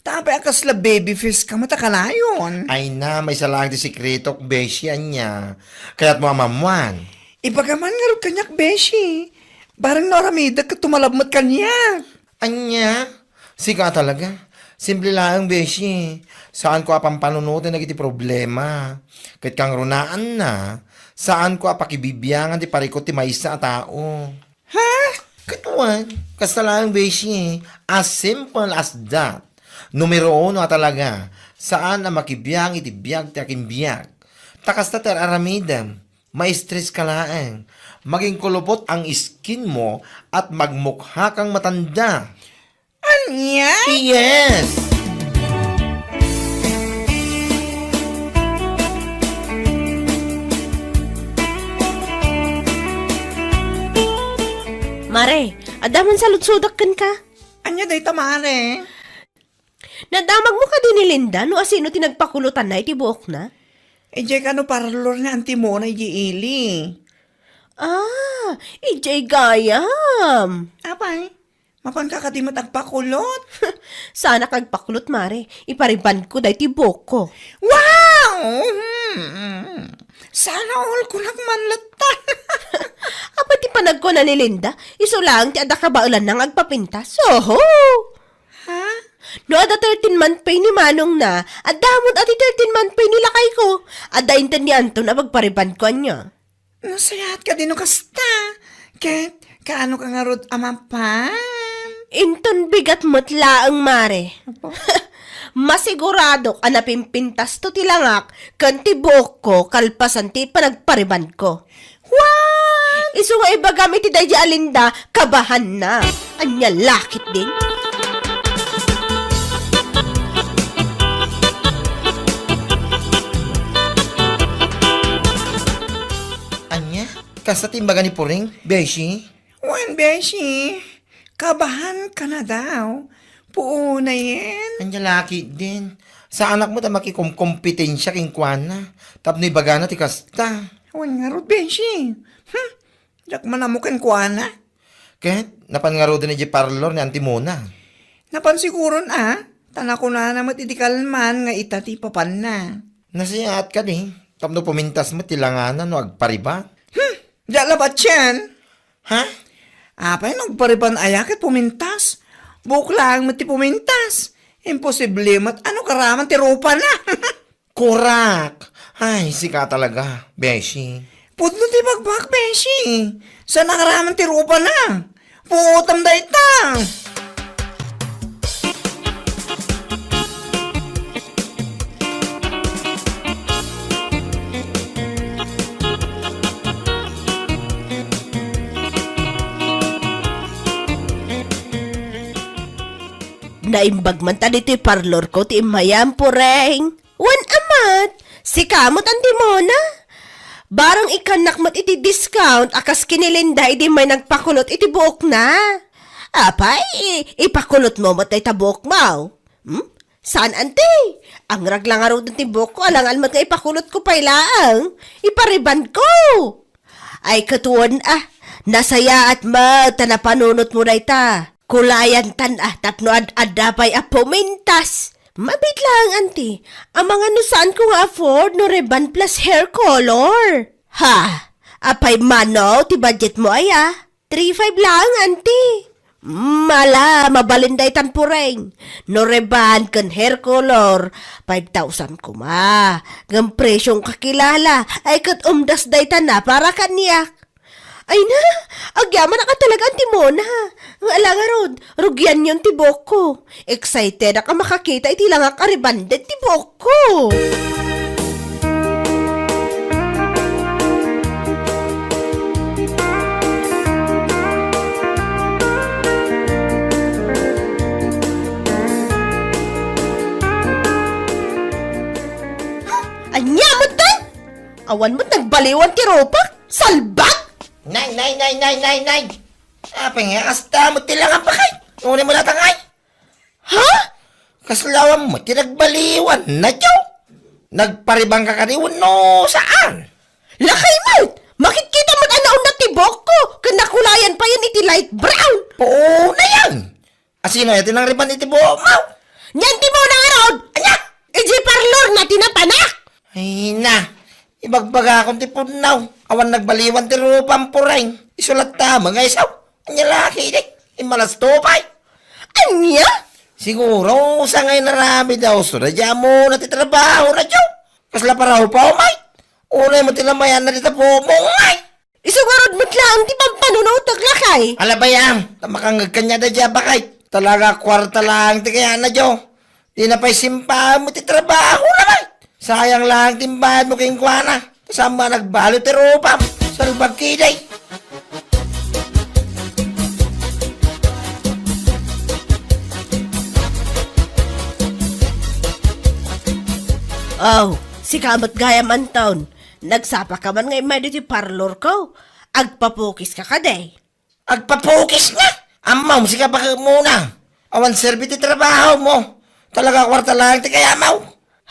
Ta apay a kasla baby face ka met a kanayon? Ay na, maysa laeng ti sekretok, beshi, ania. Kayatmo a maammuan? Ibagam man ngarud kaniak, beshi. Bareng no aramidek ket tumalab met kaniak. Ania? Sika talaga. Simple laeng, beshi. Saanko a pampanunoten dagiti problema. Ket kangrunaanna, saanko a pakibibiangan ti parikut ti maysa a tao. Ha? Ket wen, kasta laeng, beshi. As simple as that. Numero uno a talaga, saan a makibiang iti biag ti akinbiag. Ta kasta ti ar-aramidem. Ma-stress ka laeng. Maging kulubot ang skin mo at magmukha kang matanda. Ania? Yes! Mare, adda man saludsodak kenka. Ania dayta, mare? Nadamagmo kadi ni Linda no asino ti nagpakulotanna iti buokna? Idiay kano parlor ni Auntie Mona idiay ili. Ah, idiay gayam. Apay, mapanka kadi met agpakulot? Saanak agpakulot, mare. Iparibandko daytoy buokko. Wow! Hmm. Sana all kunak man latta. Apay ti panagkuna ni Linda, isu laeng ti adda kabaelanna nga agpapintas. Oho! Ha? No adda thirteen month pay ni manongna, adda met ti thirteen month pay ni lakayko. Adda inted ni Anton a pagparibandko ania. Nasayaat kadi no kasta. Ket, kaano ka ngarud a mapan? Inton bigat met laeng, mare. Apo. Masiguradok a napimpintasto ti langak ken ti buokko kalpasan ti panagparibandko. What? Isu nga ibagam iti daydi a Linda, kabahanna. Ania la ketdin? Ania? Kasta ti imbaga ni Puring, beshi? Wen, beshi. Kabahan ka na daw. Puonayen. Ania la ketdin? Saanak met a makikomkompetensya kenkuana. Tapno ibagana ti kasta. Wen ngarud, beshi. Hmm. Diak man ammo kenkuana. Ket, napan ngaruden idiay parlor ni Auntie Mona? Napan siguron a. Ta nakunana met idi kalman nga ita ti ipapanna. Nasayaat kadi. Tapno pumintas met ti langana no agpariban. Hmm. Diak labat sian. Ha? Apay, nagpariban aya ket pumintas? Buok laeng met ti pumintas. Imposible met a no karaman ti rupana. Kurak! Ay, sika talaga, beshi. Pudno ti bagbak, beshi. Saan a karaman ti rupana? Puotam dayta. Naimbag man ta ditoy parlor ko ti immayam, Pureng. Wen a met, Sika met, Auntie Mona? Barang ikkannak met iti discount a kas ken ni Linda idi may nagpakulot iti buokna. Apay, ipakulotmo met dayta buokmo? Hmm? Saan, Auntie? Angrag la ngaruden ti buokko, alangan met nga ipakulotko pay laeng. Iparibandko. Ay, ket wen, ah, nasayaat met ta napanunotmo dayta. Kulayantan, ah, tapno ad-adda pay a pumintas. Mabiit laeng, Auntie. Amangan no saanko nga afford no rebond plus hair color. Ha? Apay mano ti budgetmo aya? Three five laeng, Auntie. Mala, mabalin daytan, Pureng. No rebond ken hair color, five thousand koma. Ngem presyong kakilala, ay ket umdas daytan na para kaniak. Ay na, agyamanak a talaga, Auntie Mona. Nga ala ngarud, rugianyon ti buokko. Excited ak a makakita iti langak a rebonded ti buokko. Ania met, Ton? Awan met nagbaliwan ti rupak? Salbag! Nay, nay, nay, nay, nay, nay! Apay nga kasta met ti langam, bakay? Ngunit mo natangay? Ha? Kasla awan met ti nagbaliwan, nadyo? Nagparibang ka kadi wenno saan? Lakay met! Makitkita met a naunat ti buokko, ken nakulayan payen iti light brown. Puonayan! Asino aya ti nangrebond iti buokmo? Ni Auntie Mona ngarud! Ania? Idiay parlor na ti napanak! Ay na, ibagbagakon ti pudno. Awan nagbaliwan ti rupam, Pureng. Isu latta met nga isu. Ania la ketdi? Immalas to pay. Ania? Siguro, sangay naramid a usto daydiay a muna ti trabaho, nadyo. Kasla paraw pa, umay. Unay mo ti lamayan na dita buokmo, umay. Isu ngarud met laeng ti pampanunotek, lakay. Ala bay, ta makangngeg kaniada daydiay a bakay. Talaga, kuarta laeng ti kayatna, Joe. Dina pay simpaen met ti trabaho na, bay. Sayang laeng ti imbayadmo kenkuana. Saan met a nagbalut ti rupam? Salbag ketdi. Aw, sika met gayam, Anton. Nagsapa ka man nga immay ditoy parlorko. Agpapukis ka kadi? Agpapukis nga! Ammom, sika baket muna. Awan serbi ti trabaho mo. Talaga, kuarta laeng ti kayatmo.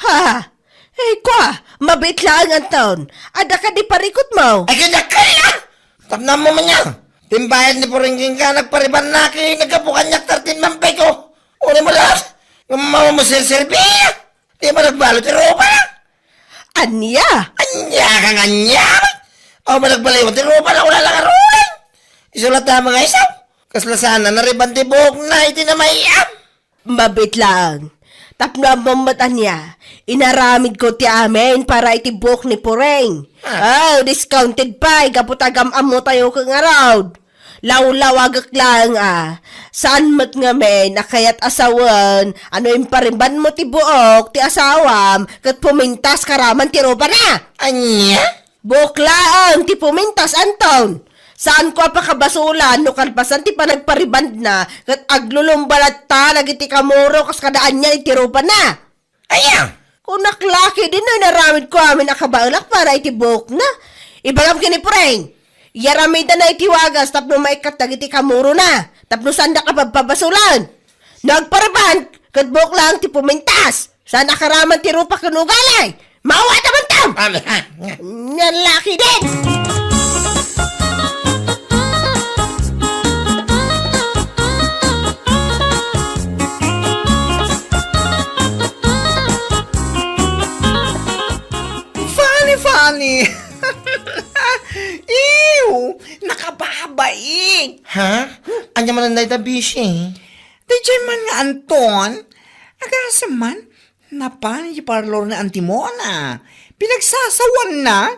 Ha? Ay, kua, mabiit laeng, Anton. Adda kadi parikutmo? Ay, kanya kaya! Tapnam mo man niya. Timbayad ni Puring kenka, nagpariband na ket naggapu kaniak thirteen month pay ko. Uni mo lahat. Nga mama mo serserbi. Di ba nagbalut ti rupa na? Ania? Ania kang ania? Aw, ba nagbaliwan ti rupa na, wala lang aruling. Isu latta nga isu. Kasla saan a narebond ti buokna iti namayam. Mabiit laeng. Tapno ammom met ania, inaramidko ti amin para iti buok ni Puring. Ah. Oh, discounted pay, gapu ta agam-ammotayo ket ngarud. Lawlawagek laeng a, saan met ngamin a kayat a sawen a no imparibandmo ti buok ti asawam ket pumintas ka raman ti rupana? Ania? Buok laeng ti pumintas, Anton. Saanko a pakabasolan no kalpasan ti panagparibandna ket aglulumba latta dagiti kamuro kas kada ania iti rupana. Aya? Kunak la ketdin no inaramidko amin a kabaelak para iti buokna. Ibagam ken ni Puring, iyaramidanna iti wagas tapno maikkat dagiti kamurona, tapno saanda a pabpabasolan. No agpariband, ket buok laeng ti pumintas. Saan a karaman ti rupa ken ugali. Mawat a mantam! Amen. Ania la ketdin! Funny, funny! Ew! Nakababain! Ha? Ania man dayta, Bishi? Daydiay man nga Anton, agasem man, napan iti parlor ni Auntie Mona. Pinagsasawanna.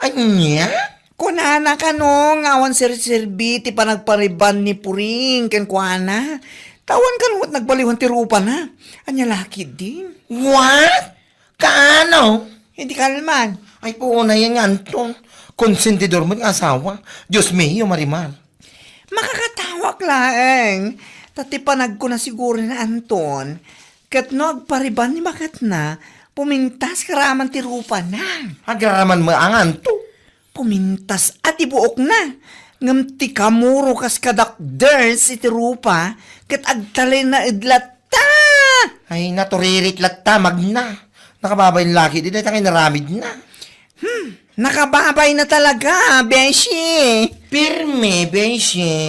Ania? Kunana kano nga awan serserbi ti panagpariband ni Puring kenkuana. Ta awan kano met nagbaliwan ti rupana. Ania la ketdin? What? Kaano? Iti kalman. Ay, puonayan nga Anton. Konsentidor met nga asawa. Dios mio, Marimar. Makakatawak laeng. Ta ti panagkuna siguro ni Anton, ket no agpariband ni baketna, Pumintas gayam ti rupana. Agyamanak met nganto. Pumintas a ti buokna. Ngem ti kamuro kas kadakders iti rupa, ket agtalinaed latta. Ay, naturirit latta, magna. Nakababay laki, di dayta nga inaramidna. Hmm, nakababayna talaga, beshi. Pirme, beshi.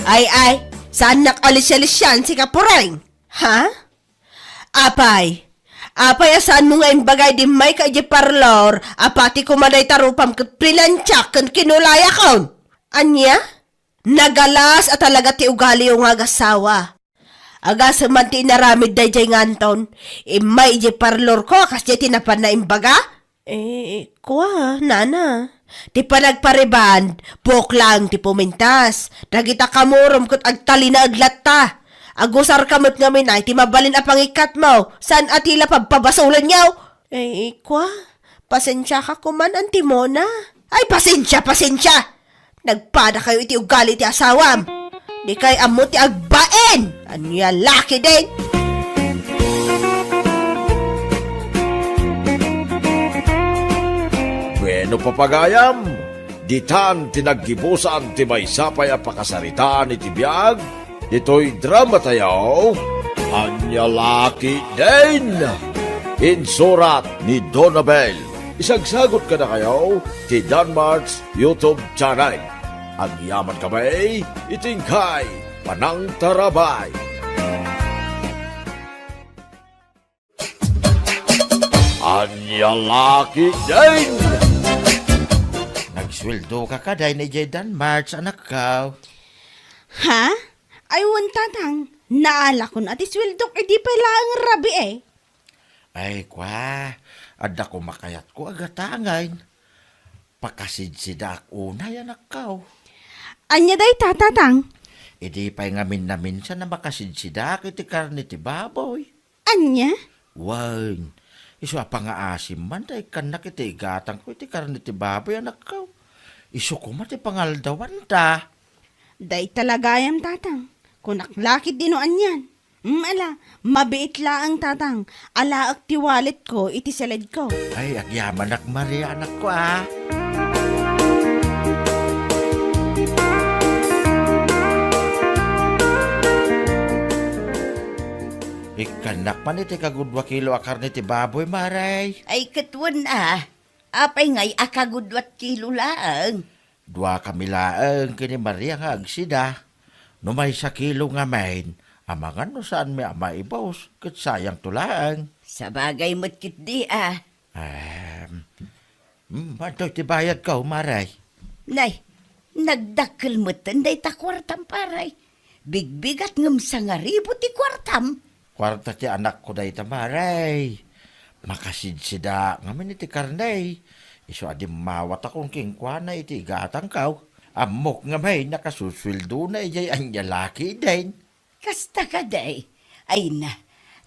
Ay, ay, saannak alisialisian, sika, Pureng? Ha? Apay, apay a saanmo nga imbagay idi immayka idiay parlor a pati koma dayta rupam ket plansiak ken kinulayak? Ania? Nagalas a talaga ti ugaliyo nga agasawa. Agasem man ti inaramid daydiay nganton, immay idiay parlorko a kasdiay ti napanna imbaga? Eh, kua, nana. Ti panagpariband, buok laeng ti pumintas. Dagita kamurom ket agtalinaed latta. Agusarka met ngamin a iti mabalin a pangikkatmo, saan a ti la pabpabasolenyo. Eh, kua, pasensiaka koman, Anti Mona. Ay, pasensia, pasensia! Nagpadakayo iti ugali ti asawam. Dikay ammo ti agbain. Ania laki din? Bueno, papagayam, ditan ti naggibusan ti maysa pay a pakasaritaan iti biag ditoy dramatayo, Ania Laki Din. Insurat ni Donabel. Isagsagot kadakayo ti Danmart's YouTube channel. Agyamankami iti inkay panangtarabay. Ania Laki Din! Nagsueldo ka kadi idiay Danmart's, anakko? Ha? Ay, wen, Tatang. Naalakon a ti sueldok idi pay laeng rabii. Ay, kua, adda koma kayatko a gatangen. Pakasidsidaak unay, anakko. Ania dayta, Tatang? Idi pay ngamin naminsan a makasidsidaak iti karne ti baboy. Ania? Wen, isu a pangaasim man ta ikkannak iti igatangko iti karne ti baboy, anakko. Isu koma ti pangaldawanta. Dayta la gayam, Tatang. Kunak la ketdi no anian. Mm, ala, mabiit laeng, Tatang. Alaek ti walletko iti saledko. Ay, agyamanak, Maria, anakko, a. Ikkannak man iti kagudua kilo a karne ti baboy, Maray. Ay, ket wen a. Apay ngay a kagudua kilo laeng? Duakami laeng ken ni Maria nga agsida. No maysa kilo ngamin, amangan no saanmi a maibus, ket sayangto laeng. Sabagay met ketdi a. Em, mm, antoy ti bayadko, Maray? Nay, nagdakkel metten dayta kuartam, Paray. Bigbigat ngem sangaribu ti kuartam. Kuarta ti anakko dayta, Maray. Makasidsida ngamin iti karne. Isu a dimmawatakon kenkuana iti igatangko. Ammok ngamin a kasusueldona idiay Ania Laki Din. Kasta kadi? Ay na,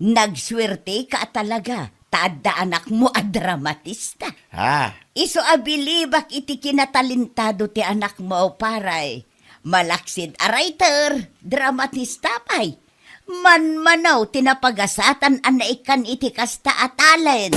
nagsuerteka a talaga ta adda anakmo a dramatista. Ha? Isu a bilibak iti kinatalentado ti anakmo, Paray. Malaksid a writer, dramatista pay. Manmanaw ti napagasatan a naikkan iti kasta a talent.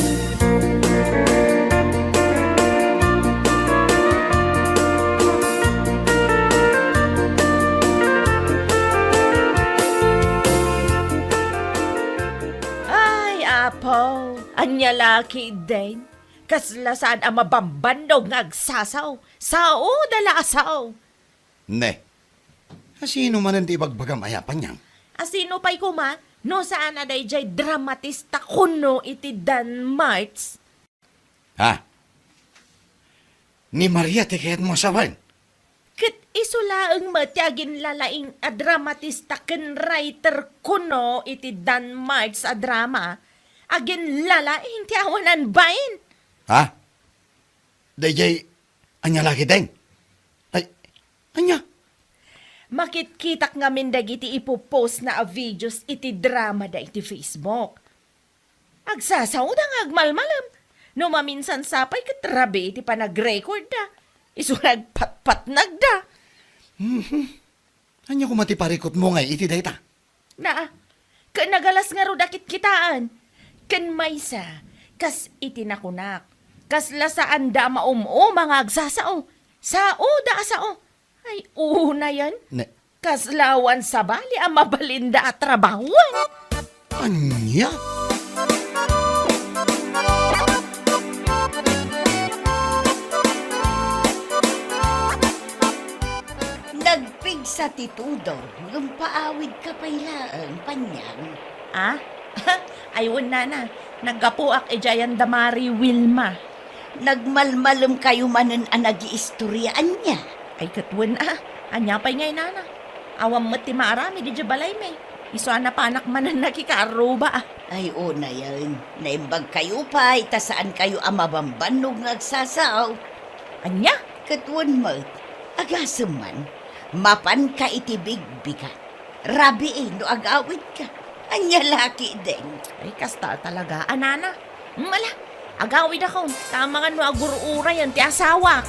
Ay, Apo, ania la ketdin? Kasla saan a mabambannog nga agsasaw. Sao da la a sao. Ne, asino manen ti ibagbagam aya, Panyang? Asino pay koma no saan a daydiay dramatista kuno iti Danmart's? Ha? Ni Maria ti kayatmo a sawen? Ket isu laeng met ti aginlalaing a dramatista ken writer kuno iti Danmart's a drama. Aginlalaing ti awanan bain. Ha? Daydiay, ania la ketdin? Ay, ania? Makitkitak ngamin dagiti ipupostna a videos iti dramada iti Facebook. Agsasaoda nga agmalmalem. No maminsan sapay ket rabii ti panagrecordda. Isu nga agpat-, patpatnagda. Mhm. Ania koma ti parikutmo ngay iti dayta? Naa, ken nagalas ngarud a kitkitaen. Ken maysa, kas iti nakunak, kasla saanda a maum-uma nga agsasao. Saoda a sao. Ay, unayen. Ne- Kasla awan sabali a mabalinda a trabahoen. Ania? Nagpigsa ti tudong, ngem paawidka pay laeng, Panyang. Ah? Ay, wen, nana. Naggapuak idiay anda Mari Wilma. Nagmalmalemkayo manen a nagiistorya, ania? Ay, ket wen, a. Ania pay ngay, nana? Awan met ti maaramid idiay balaymi. Isu a napanak manen nakikaarruba, a. Ay, unayen. Naimbagkayo pay, ta saankayo a mabambannog nga agsasao. Ania? Ket wen met, agasem man, mapanka iti bigbigat. Rabii no agawidka. Ania la ketdin? Ay, kasta talaga, a, nana. Mala, agawidakon, ta amangan no agur-urayen ti asawak.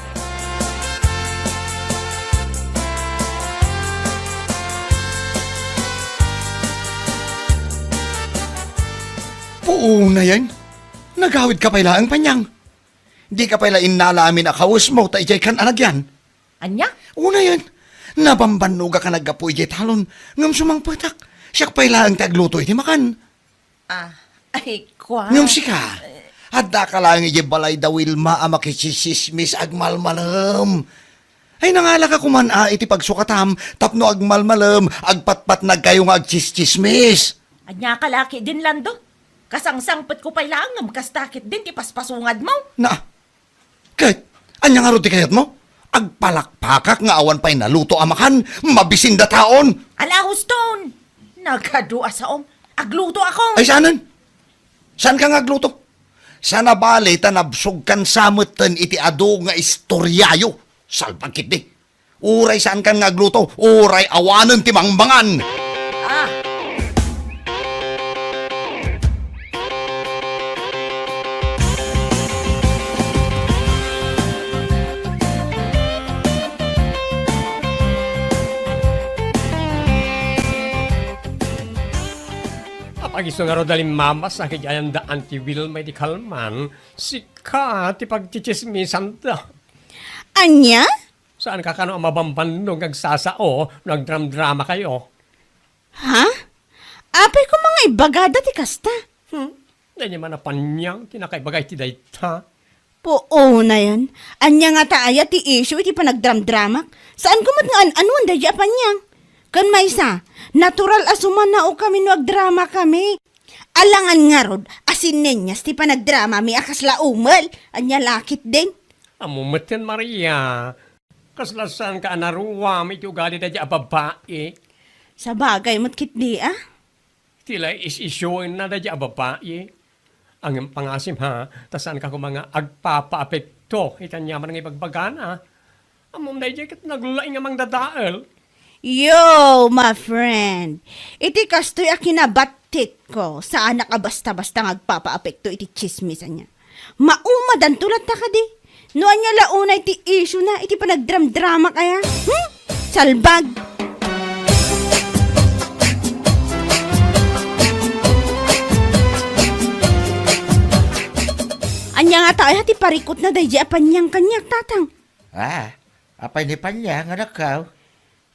Puunayen, nagawidka pay laeng, Panyang. Dika pay la innala amin a kawesmo ta idiaykan a nagyan. Ania? Unayen, nabambannogak a naggapu idiay talon, ngem sumangpetak. Siak pay laeng ti agluto iti makan. Ah, ay, kua. Ngem sika, addaka laeng idiay balay da Wilma a makitsismis agmalmalem. Ay, nangalaka koman a iti pagsukatam tapno agmalmalem, agpatpatnagkayo nga agtsistsismis. Ania ka la ketdin, Lando? Kasangsangpetko pay laeng ngem kasta ketdin ti paspasungad mo. Na, Ket, ania ngarud ti kayatmo? Agpalakpakak nga awan pay naluto a makan, mabisin dataon! Ala, huston! Nagadu a saom, aglutoakon! Ay, saanen? Saanka nga agluto? Saan a bale ta nabsogkan sa metten iti adu nga istoriayo. Salbag ketdi. Uray saankan nga agluto, uray awanen ti mangmangan. Ah. Apag-isu ngarud a limmabas a kiti ayan da Auntie Wilma iti kalman, sika ti pagtsitsismisanda. Ania? Saanka kano a mabambannog nga agsasao no agdramdramakayo? Ha? Apay koma nga ibagada ti kasta? Hmm? Daydi man a Panyang ti nakaibaga iti dayta. Puonayen, ania ngata aya ti issue iti panagdramdramak? Saanko met nga an-anuan daydi a Panyang. Ken maysa, natural a sumanaokami no agdramakami. Alangan ngarud a sinenyas ti panagdramami a kasla umel. Ania la ketdin? Ammo metten, Maria. Kasla saanka a naruam iti ugali daydi a babbai. Sabagay met ketdi, a? Ti la is-isyuenna daydi a babbai. Ngem pangasim, ha, ta saanka koma nga agpapaapekto iti aniaman nga ibagbagana. Ammom daydi ket naglaing a mangdadael. Yo, my friend. Iti kastoy a kinabattitko, saanak a basta-basta nga agpapaapekto iti tsismis ania. Maumadanto latta kadi? No ania la unay ti issue na iti panagdramdramak aya? Hmm? Salbag! Ania ngata aya ti parikutna daydi a Panyang kaniak, tatang? Ah, apay ni Panyang, anakko?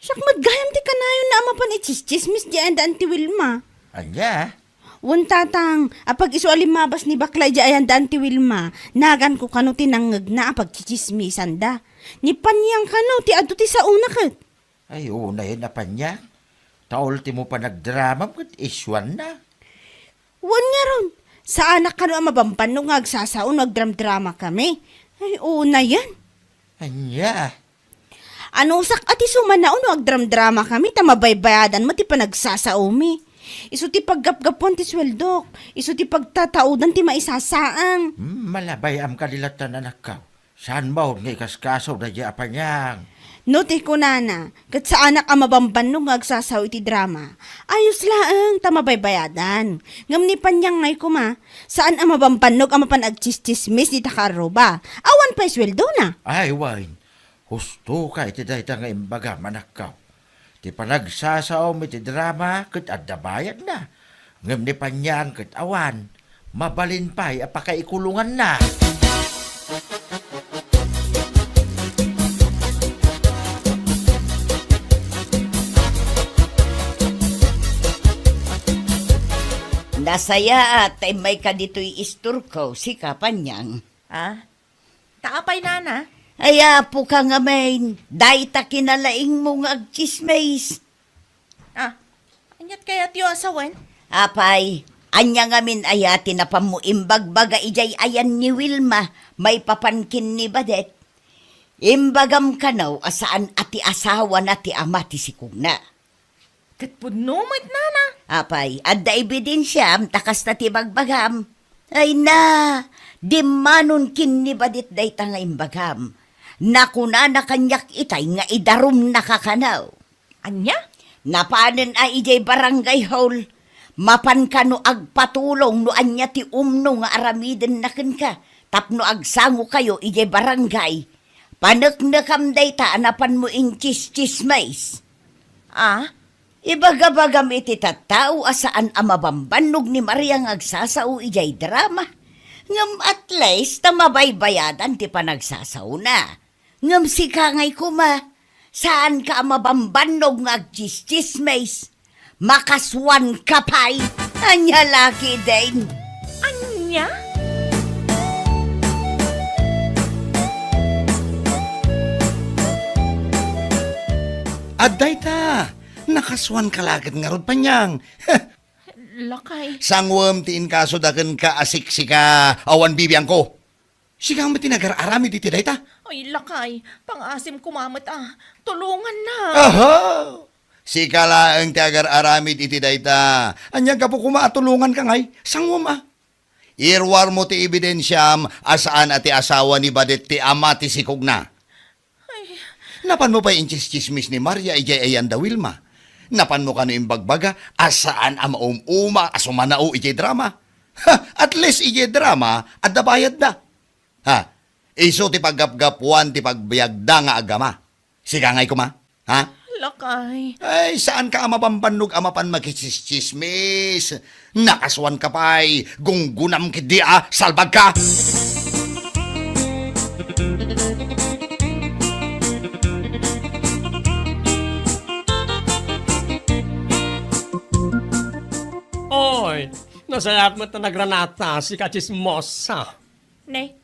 Siak met gayam ti kanayonna a mapan itsistsismis diay ayan da Auntie Wilma. Ania? Wen, tatang, apag-isu a limmabas ni bakla idiay ayan da Auntie Wilma, naganko kano ti nangngegna a pagtsitsismisanda. Ni Panyang kano ti adu ti saona ket. Ay, unayen a Panyang. Ta ultimo panagdramam ket isuanna. Wen ngarud, saanak kano a mabambannog nga agsasao no agdramdramakami. Ay, unayen. Ania? Anusak a ti sumanao no agdramdramakami ta mabaybayadan met ti panagsasaomi. Isu ti paggapgapuan ti sueldok, isu ti pagtataudan ti maisasaang. Hmm, malabay-am kadi latta, anakko. Saan maud nga ikaskaso daydi a Panyang? No ti kunana, ket saanak a mabambannog nga agsasao iti drama. Ayos laeng ta mabaybayadan. Ngem ni Panyang ngay koma, saan a mabambannog a mapan agtsistsismis dita kaarruba. Awan pay sueldona. Ay, wen. Usto ka iti dayta nga imbagam, anakko. Ti panagsasaom iti drama ket adda bayadna, ngem ni Panyang ket awan, mabalin pay a pakaikulonganna. Nasayaat ta immayka ditoy istorko, sika, Panyang. Ah? Ta apay, nana? Ay, apo ka ngamin, dayta kinalaingmo nga agtsismis. Ah, aniat kayatyo a sawen? Apay, ania ngamin aya ti napanmo imbagbaga idiay ayan ni Wilma maipapan ken ni Badet? Imbagam kano a saan a ti asawana ti ama ti sikogna. Ket pudno met, nana. Apay, adda ebidensiam ta kasta ti bagbagam. Ay na, dimmanon ken ni Badet dayta nga imbagam. Nakunana kaniak itay nga idarumnaka kano. Ania? Napanen a idiay barangay hall. Mapan kano agpatulong no ania ti umno nga aramidenna kenka tapno agsangokayo idiay barangay. Paneknekam dayta a napanmo intsistsismis. Ah? Ibagabagam iti tattao a saan a mabambannog ni Maria nga agsasao idiay drama. Ngem at least ta mabaybayadan ti panagsasaona. Ngem sika ngay koma, saanka a mabambannog nga agtsistsismis. Makasuanka pay. Ania la ketdin? Ania? Adda ita. Nakasuanka la ket ngarud, Panyang. Lakay. Sanguem ti inkasoda kenka a siksika awan bibiangko. Sika met ti nagar-aramid iti dayta? Ay, lakay, pangaasim koma met a. Tulongannak. Aha! Sika laeng ti agar-aramid iti dayta. Ania gapu koma a tulonganka ngay? Sanguem a. Iruarmo ti ebidensiam a saan a ti asawa ni Badet ti ama ti sikogna. Ay. Napanmo pay intsistsismis ni Maria idiay ayan da Wilma. Napanmo kano imbagbaga a saan a maum-uma a sumanao idiay drama. Ha, at least idiay drama, adda bayadda. Ha, isu ti paggapgapuan ti pagbiagda nga agama. Sika ngay koma, ha? Lakay. Ay, saanka a mabambannog a mapan makitsistsismis. Nakasuanka pay, gunggunam ketdi a salbagka. Oy, nasayaat met ta nagranata, sika a tsismosa. Ne,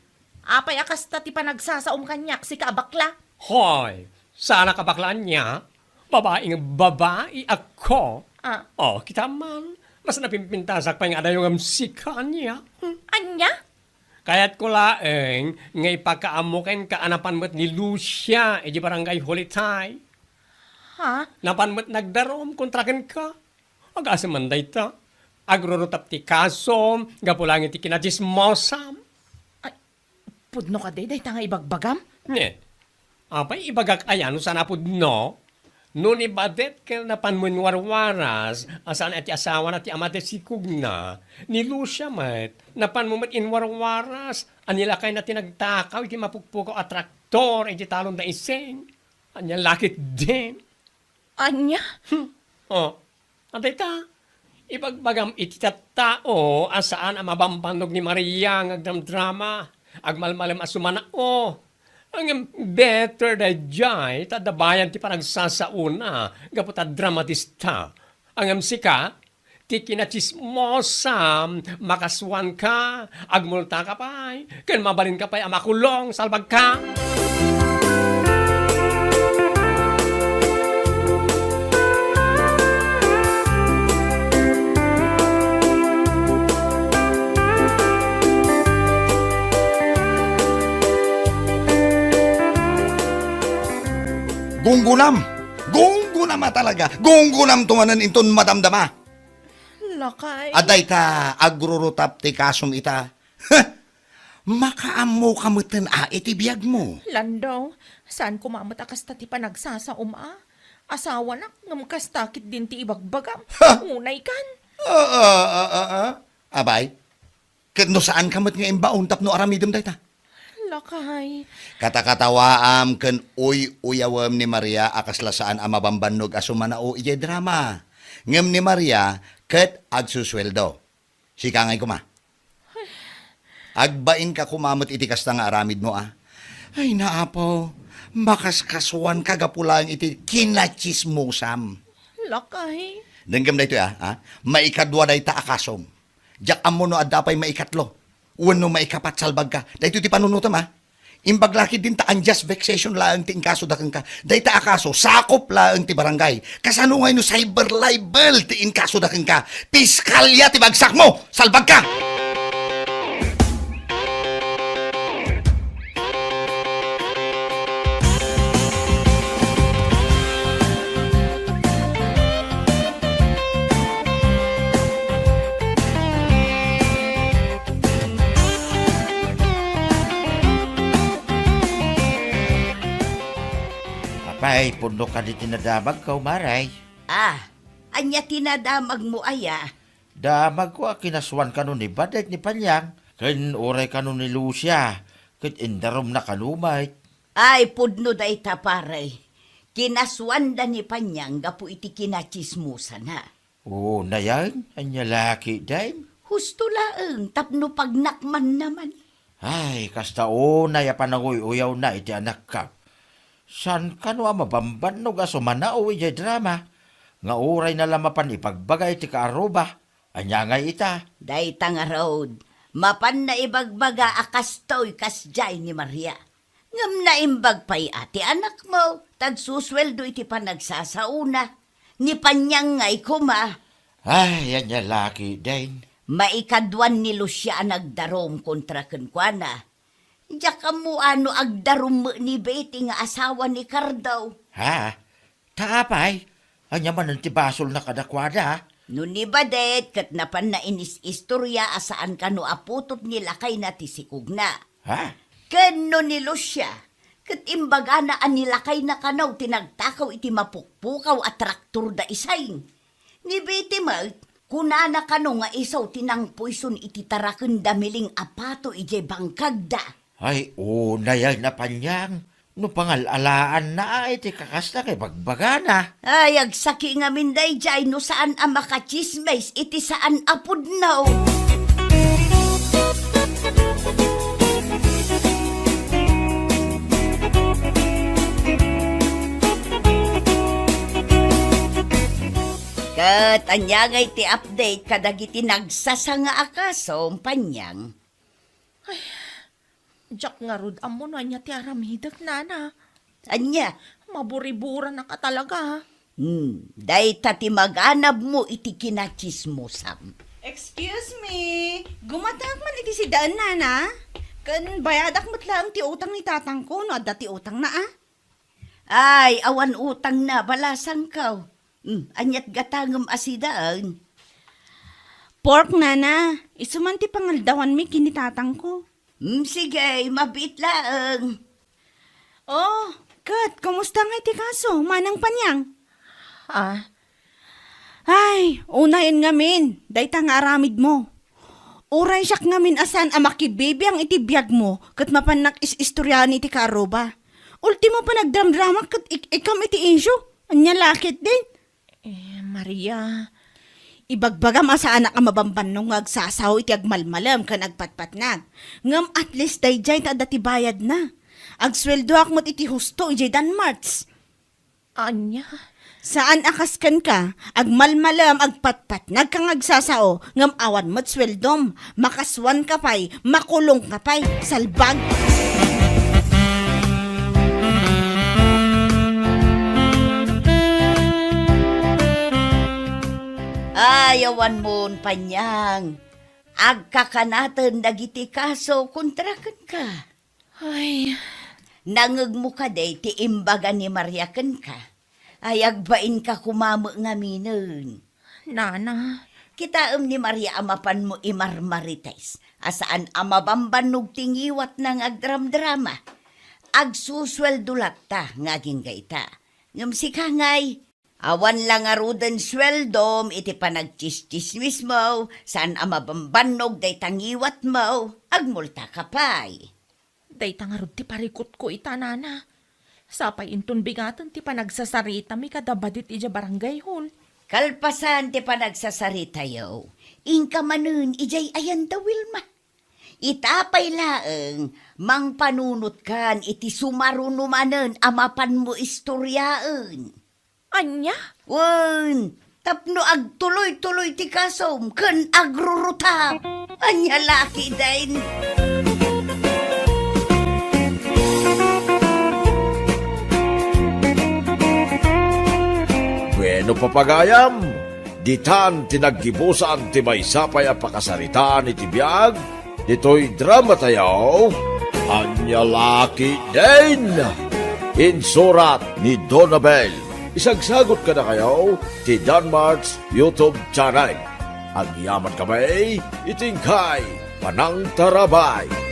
apay a kasta ti panagsasaom kaniak, sika a bakla? Hoy, saanak a bakla ania? Babai nga babai ako. Ah. Oh, kita man, mas napimpintasak pay nga adayo ngem sika ania. Hmm. Ania? Kayatko laeng nga ipakaammo kenka a napan met ni Lucia idiay barangay hall itay. Ha? Napan met nagdarum kontra kenka. Agasem man dayta. Agrurutap ti kasom gapu laeng iti kinatsismosam. Ay, pudno kadi dayta nga ibagbagam? Ne. Apay, ibagak aya no saan a pudno? No ni Badet ket napan mo inwarwaras a saan a ti asawana ti ama ti sikogna, ni Lucia met, napan mo met inwarwaras a ni lakayna ti nagtakaw iti mapukpukaw a traktor iti talon da Ising. Ania la ketdin? Ania? Hmm. Oh. Adda ita, ibagbagam iti tattao a saan a mabambannog ni Maria nga agdramdrama, agmalmalem a sumanao. Ngem better daydiay ta adda bayad ti panagsasaona gapu ta dramatista. Ngem sika, ti kinatsismosam, makasuanka, agmultaka pay, ken mabalinka pay a makulong, salbagka. Gunggunam! Gunggunam a talaga! Gunggunamto manen inton madamdama! Lakay. Adda ita, agrurutap ti kasom ita. Makaammoka metten a iti biagmo. Lando, saan koma met a kasta ti panagsasaom a? Asawanak ngem kasta ketdin ti ibagbagam. Ha? Unaykan. Ah, ah, ah, ah, ah. Abay, ket no saanka met nga imbaon tapno aramidem dayta? Lakay. Katakatawaam ken uy-uyawem ni Maria a kasla saan a mabambannog a sumanao idiay drama. Ngem ni Maria ket agsusueldo. Sika ngay koma. Agbainka koma met iti kasta nga aramidmo, a? Ay, naapo, makaskasuanka gapu laeng iti kinatsismosam. Lakay. Denggem daytoy, a, a? Maikadua dayta a kasom. Diak ammo no adda pay maikatlo wenno maikapat, salbagka. Daytoy ti panunotem, a? Imbag la ketdin ta unjust vexation laeng ti inkasoda kenka. Dayta a kaso, sakop laeng ti barangay. Kasano ngay no cyber libel ti inkasoda kenka? Piskalya ti bagsakmo! Salbagka! Apay, pudno kadi ti nadamagko, Maray? Ah, ania ti nadamagmo aya? Damagko a kinasuan kano ni Badet ni Panyang, ken uray kano ni Lucia, ket indarumna kano met. Ay, pudno dayta, pare. Kinasuanda ni Panyang gapu iti kinatsismosana. Unayen, ania la ketdin? Husto laeng tapno pagnakmanna man. Ay, kasta unay a pananguy-uyawna iti anakko. Saan kano a mabambannog a sumanao idiay drama, nga urayna la mapan ibagbaga iti kaaruba. Ania ngay ita? Dayta ngarud, mapanna ibagbaga a kastoy kasdiay ni Maria. Ngem naimbag pay a ti anakmo, ta agsusueldo iti panagsasaona. Ni Panyang ngay koma. Ay, ania la ketdin? Maikaduan ni Lucia a nagdarum kontra kenkuana. Diak ammo a no agdarum met ni Betty nga asawa ni Cardo. Ha? Ta apay? Ania manen ti basolna kadakuada? No ni Badet ket napanna inis-istoria a saan kano a putot ni lakayna ti sikogna. Ha? Ken no ni Lucia, ket imbagana a ni lakayna kano ti nagtakaw iti mapukpukaw a traktor da Isay. Ni Betty met, kunana kano nga isu ti nangpuyson iti tarakenda miling a pato idiay bangkagda. Ay, unay a ni Panyang, no pangal-alaanna a iti kakasta nga ibagbagana. Ay, agsaki ngamin daydiay no saan a makatsismis iti saan a pudno. Ket ania ngay ti update kadagiti nagsasanga a kaso, Panyang? Ay, diak ngarud ammo no ania ti aramidek, nana. Ania? Maburiburanaka talaga. Hmm, dayta ti maganabmo iti kinatsismosam. Excuse me, gumatak man iti sidaen, nana? Ken bayadak met laeng ti utang ni tatangko no adda ti utangna, a? Ay, awan utangna, balasangko. Hmm, aniat gatangem a sidaen? Pork, nana. Isu man ti pangaldawanmi ken ni tatangko. Hmm, sige, mabiit laeng. Oh, ket, kumusta ngay ti kaso, Manang Panyang? Ah. Ay, unayen ngamin, dayta nga aramidmo. Uray siak ngamin a saan a makibibiang iti biagmo ket mapannak is-istoriaan iti kaaruba. Ultimo, panagdramdramak ket ik-, ikam iti insyo. Ania la ketdin? Eh, Maria. Ibagbagam a saanak a mabambannog nga agsasao iti agmalmalem ken agpatpatnag. Ngem at least daydiay ta adda ti bayadna. Agsueldoak met iti husto idiay Danmarts. Ania? Saan a kas kenka, agmalmalem, agpatpatnag nga agsasao, ngem awan met sueldom, makasuanka pay, makulongka pay, salbag! Ay, awan mon, Panyang. Agkakanaten dagiti kaso kontra kenka. Ay. Nangngegmo kadi ti imbaga ni Maria kenka? Ay, agbainka koma met ngaminen. Nana. Kitaem ni Maria a mapanmo imarmarites, a saan a mabambannog ti ngiwatna nga agdramdrama. Agsusueldo latta nga agingga ita. Ngem sika ngay, awan la ngaruden sueldom iti panagtsistsismismo, saan a mabambannog dayta ngiwatmo, agmultaka pay. Dayta ngarud ti parikutko ita, nana. Sapay inton bigaten ti panagsasaritami kada badit idiay barangay hall. Kalpasan ti panagsasaritayo, inka manen idiay ayanda Wilma. Ita pay laeng, mangpanunotkan iti sumaruno manen a mapanmo istoriaen. Ania? Wen, tapno agtuloy-tuloy ti kasom ken agrurutap. Ania la ketdin? Bueno, papagayam, ditan ti naggibusan ti maysa pay a pakasaritaan iti biag ditoy dramatayo, Ania la ketdin? Insurat ni Donabel. Isagsagot kadakayo ti Danmart's YouTube channel. Agyamankami iti inkay panangtarabay.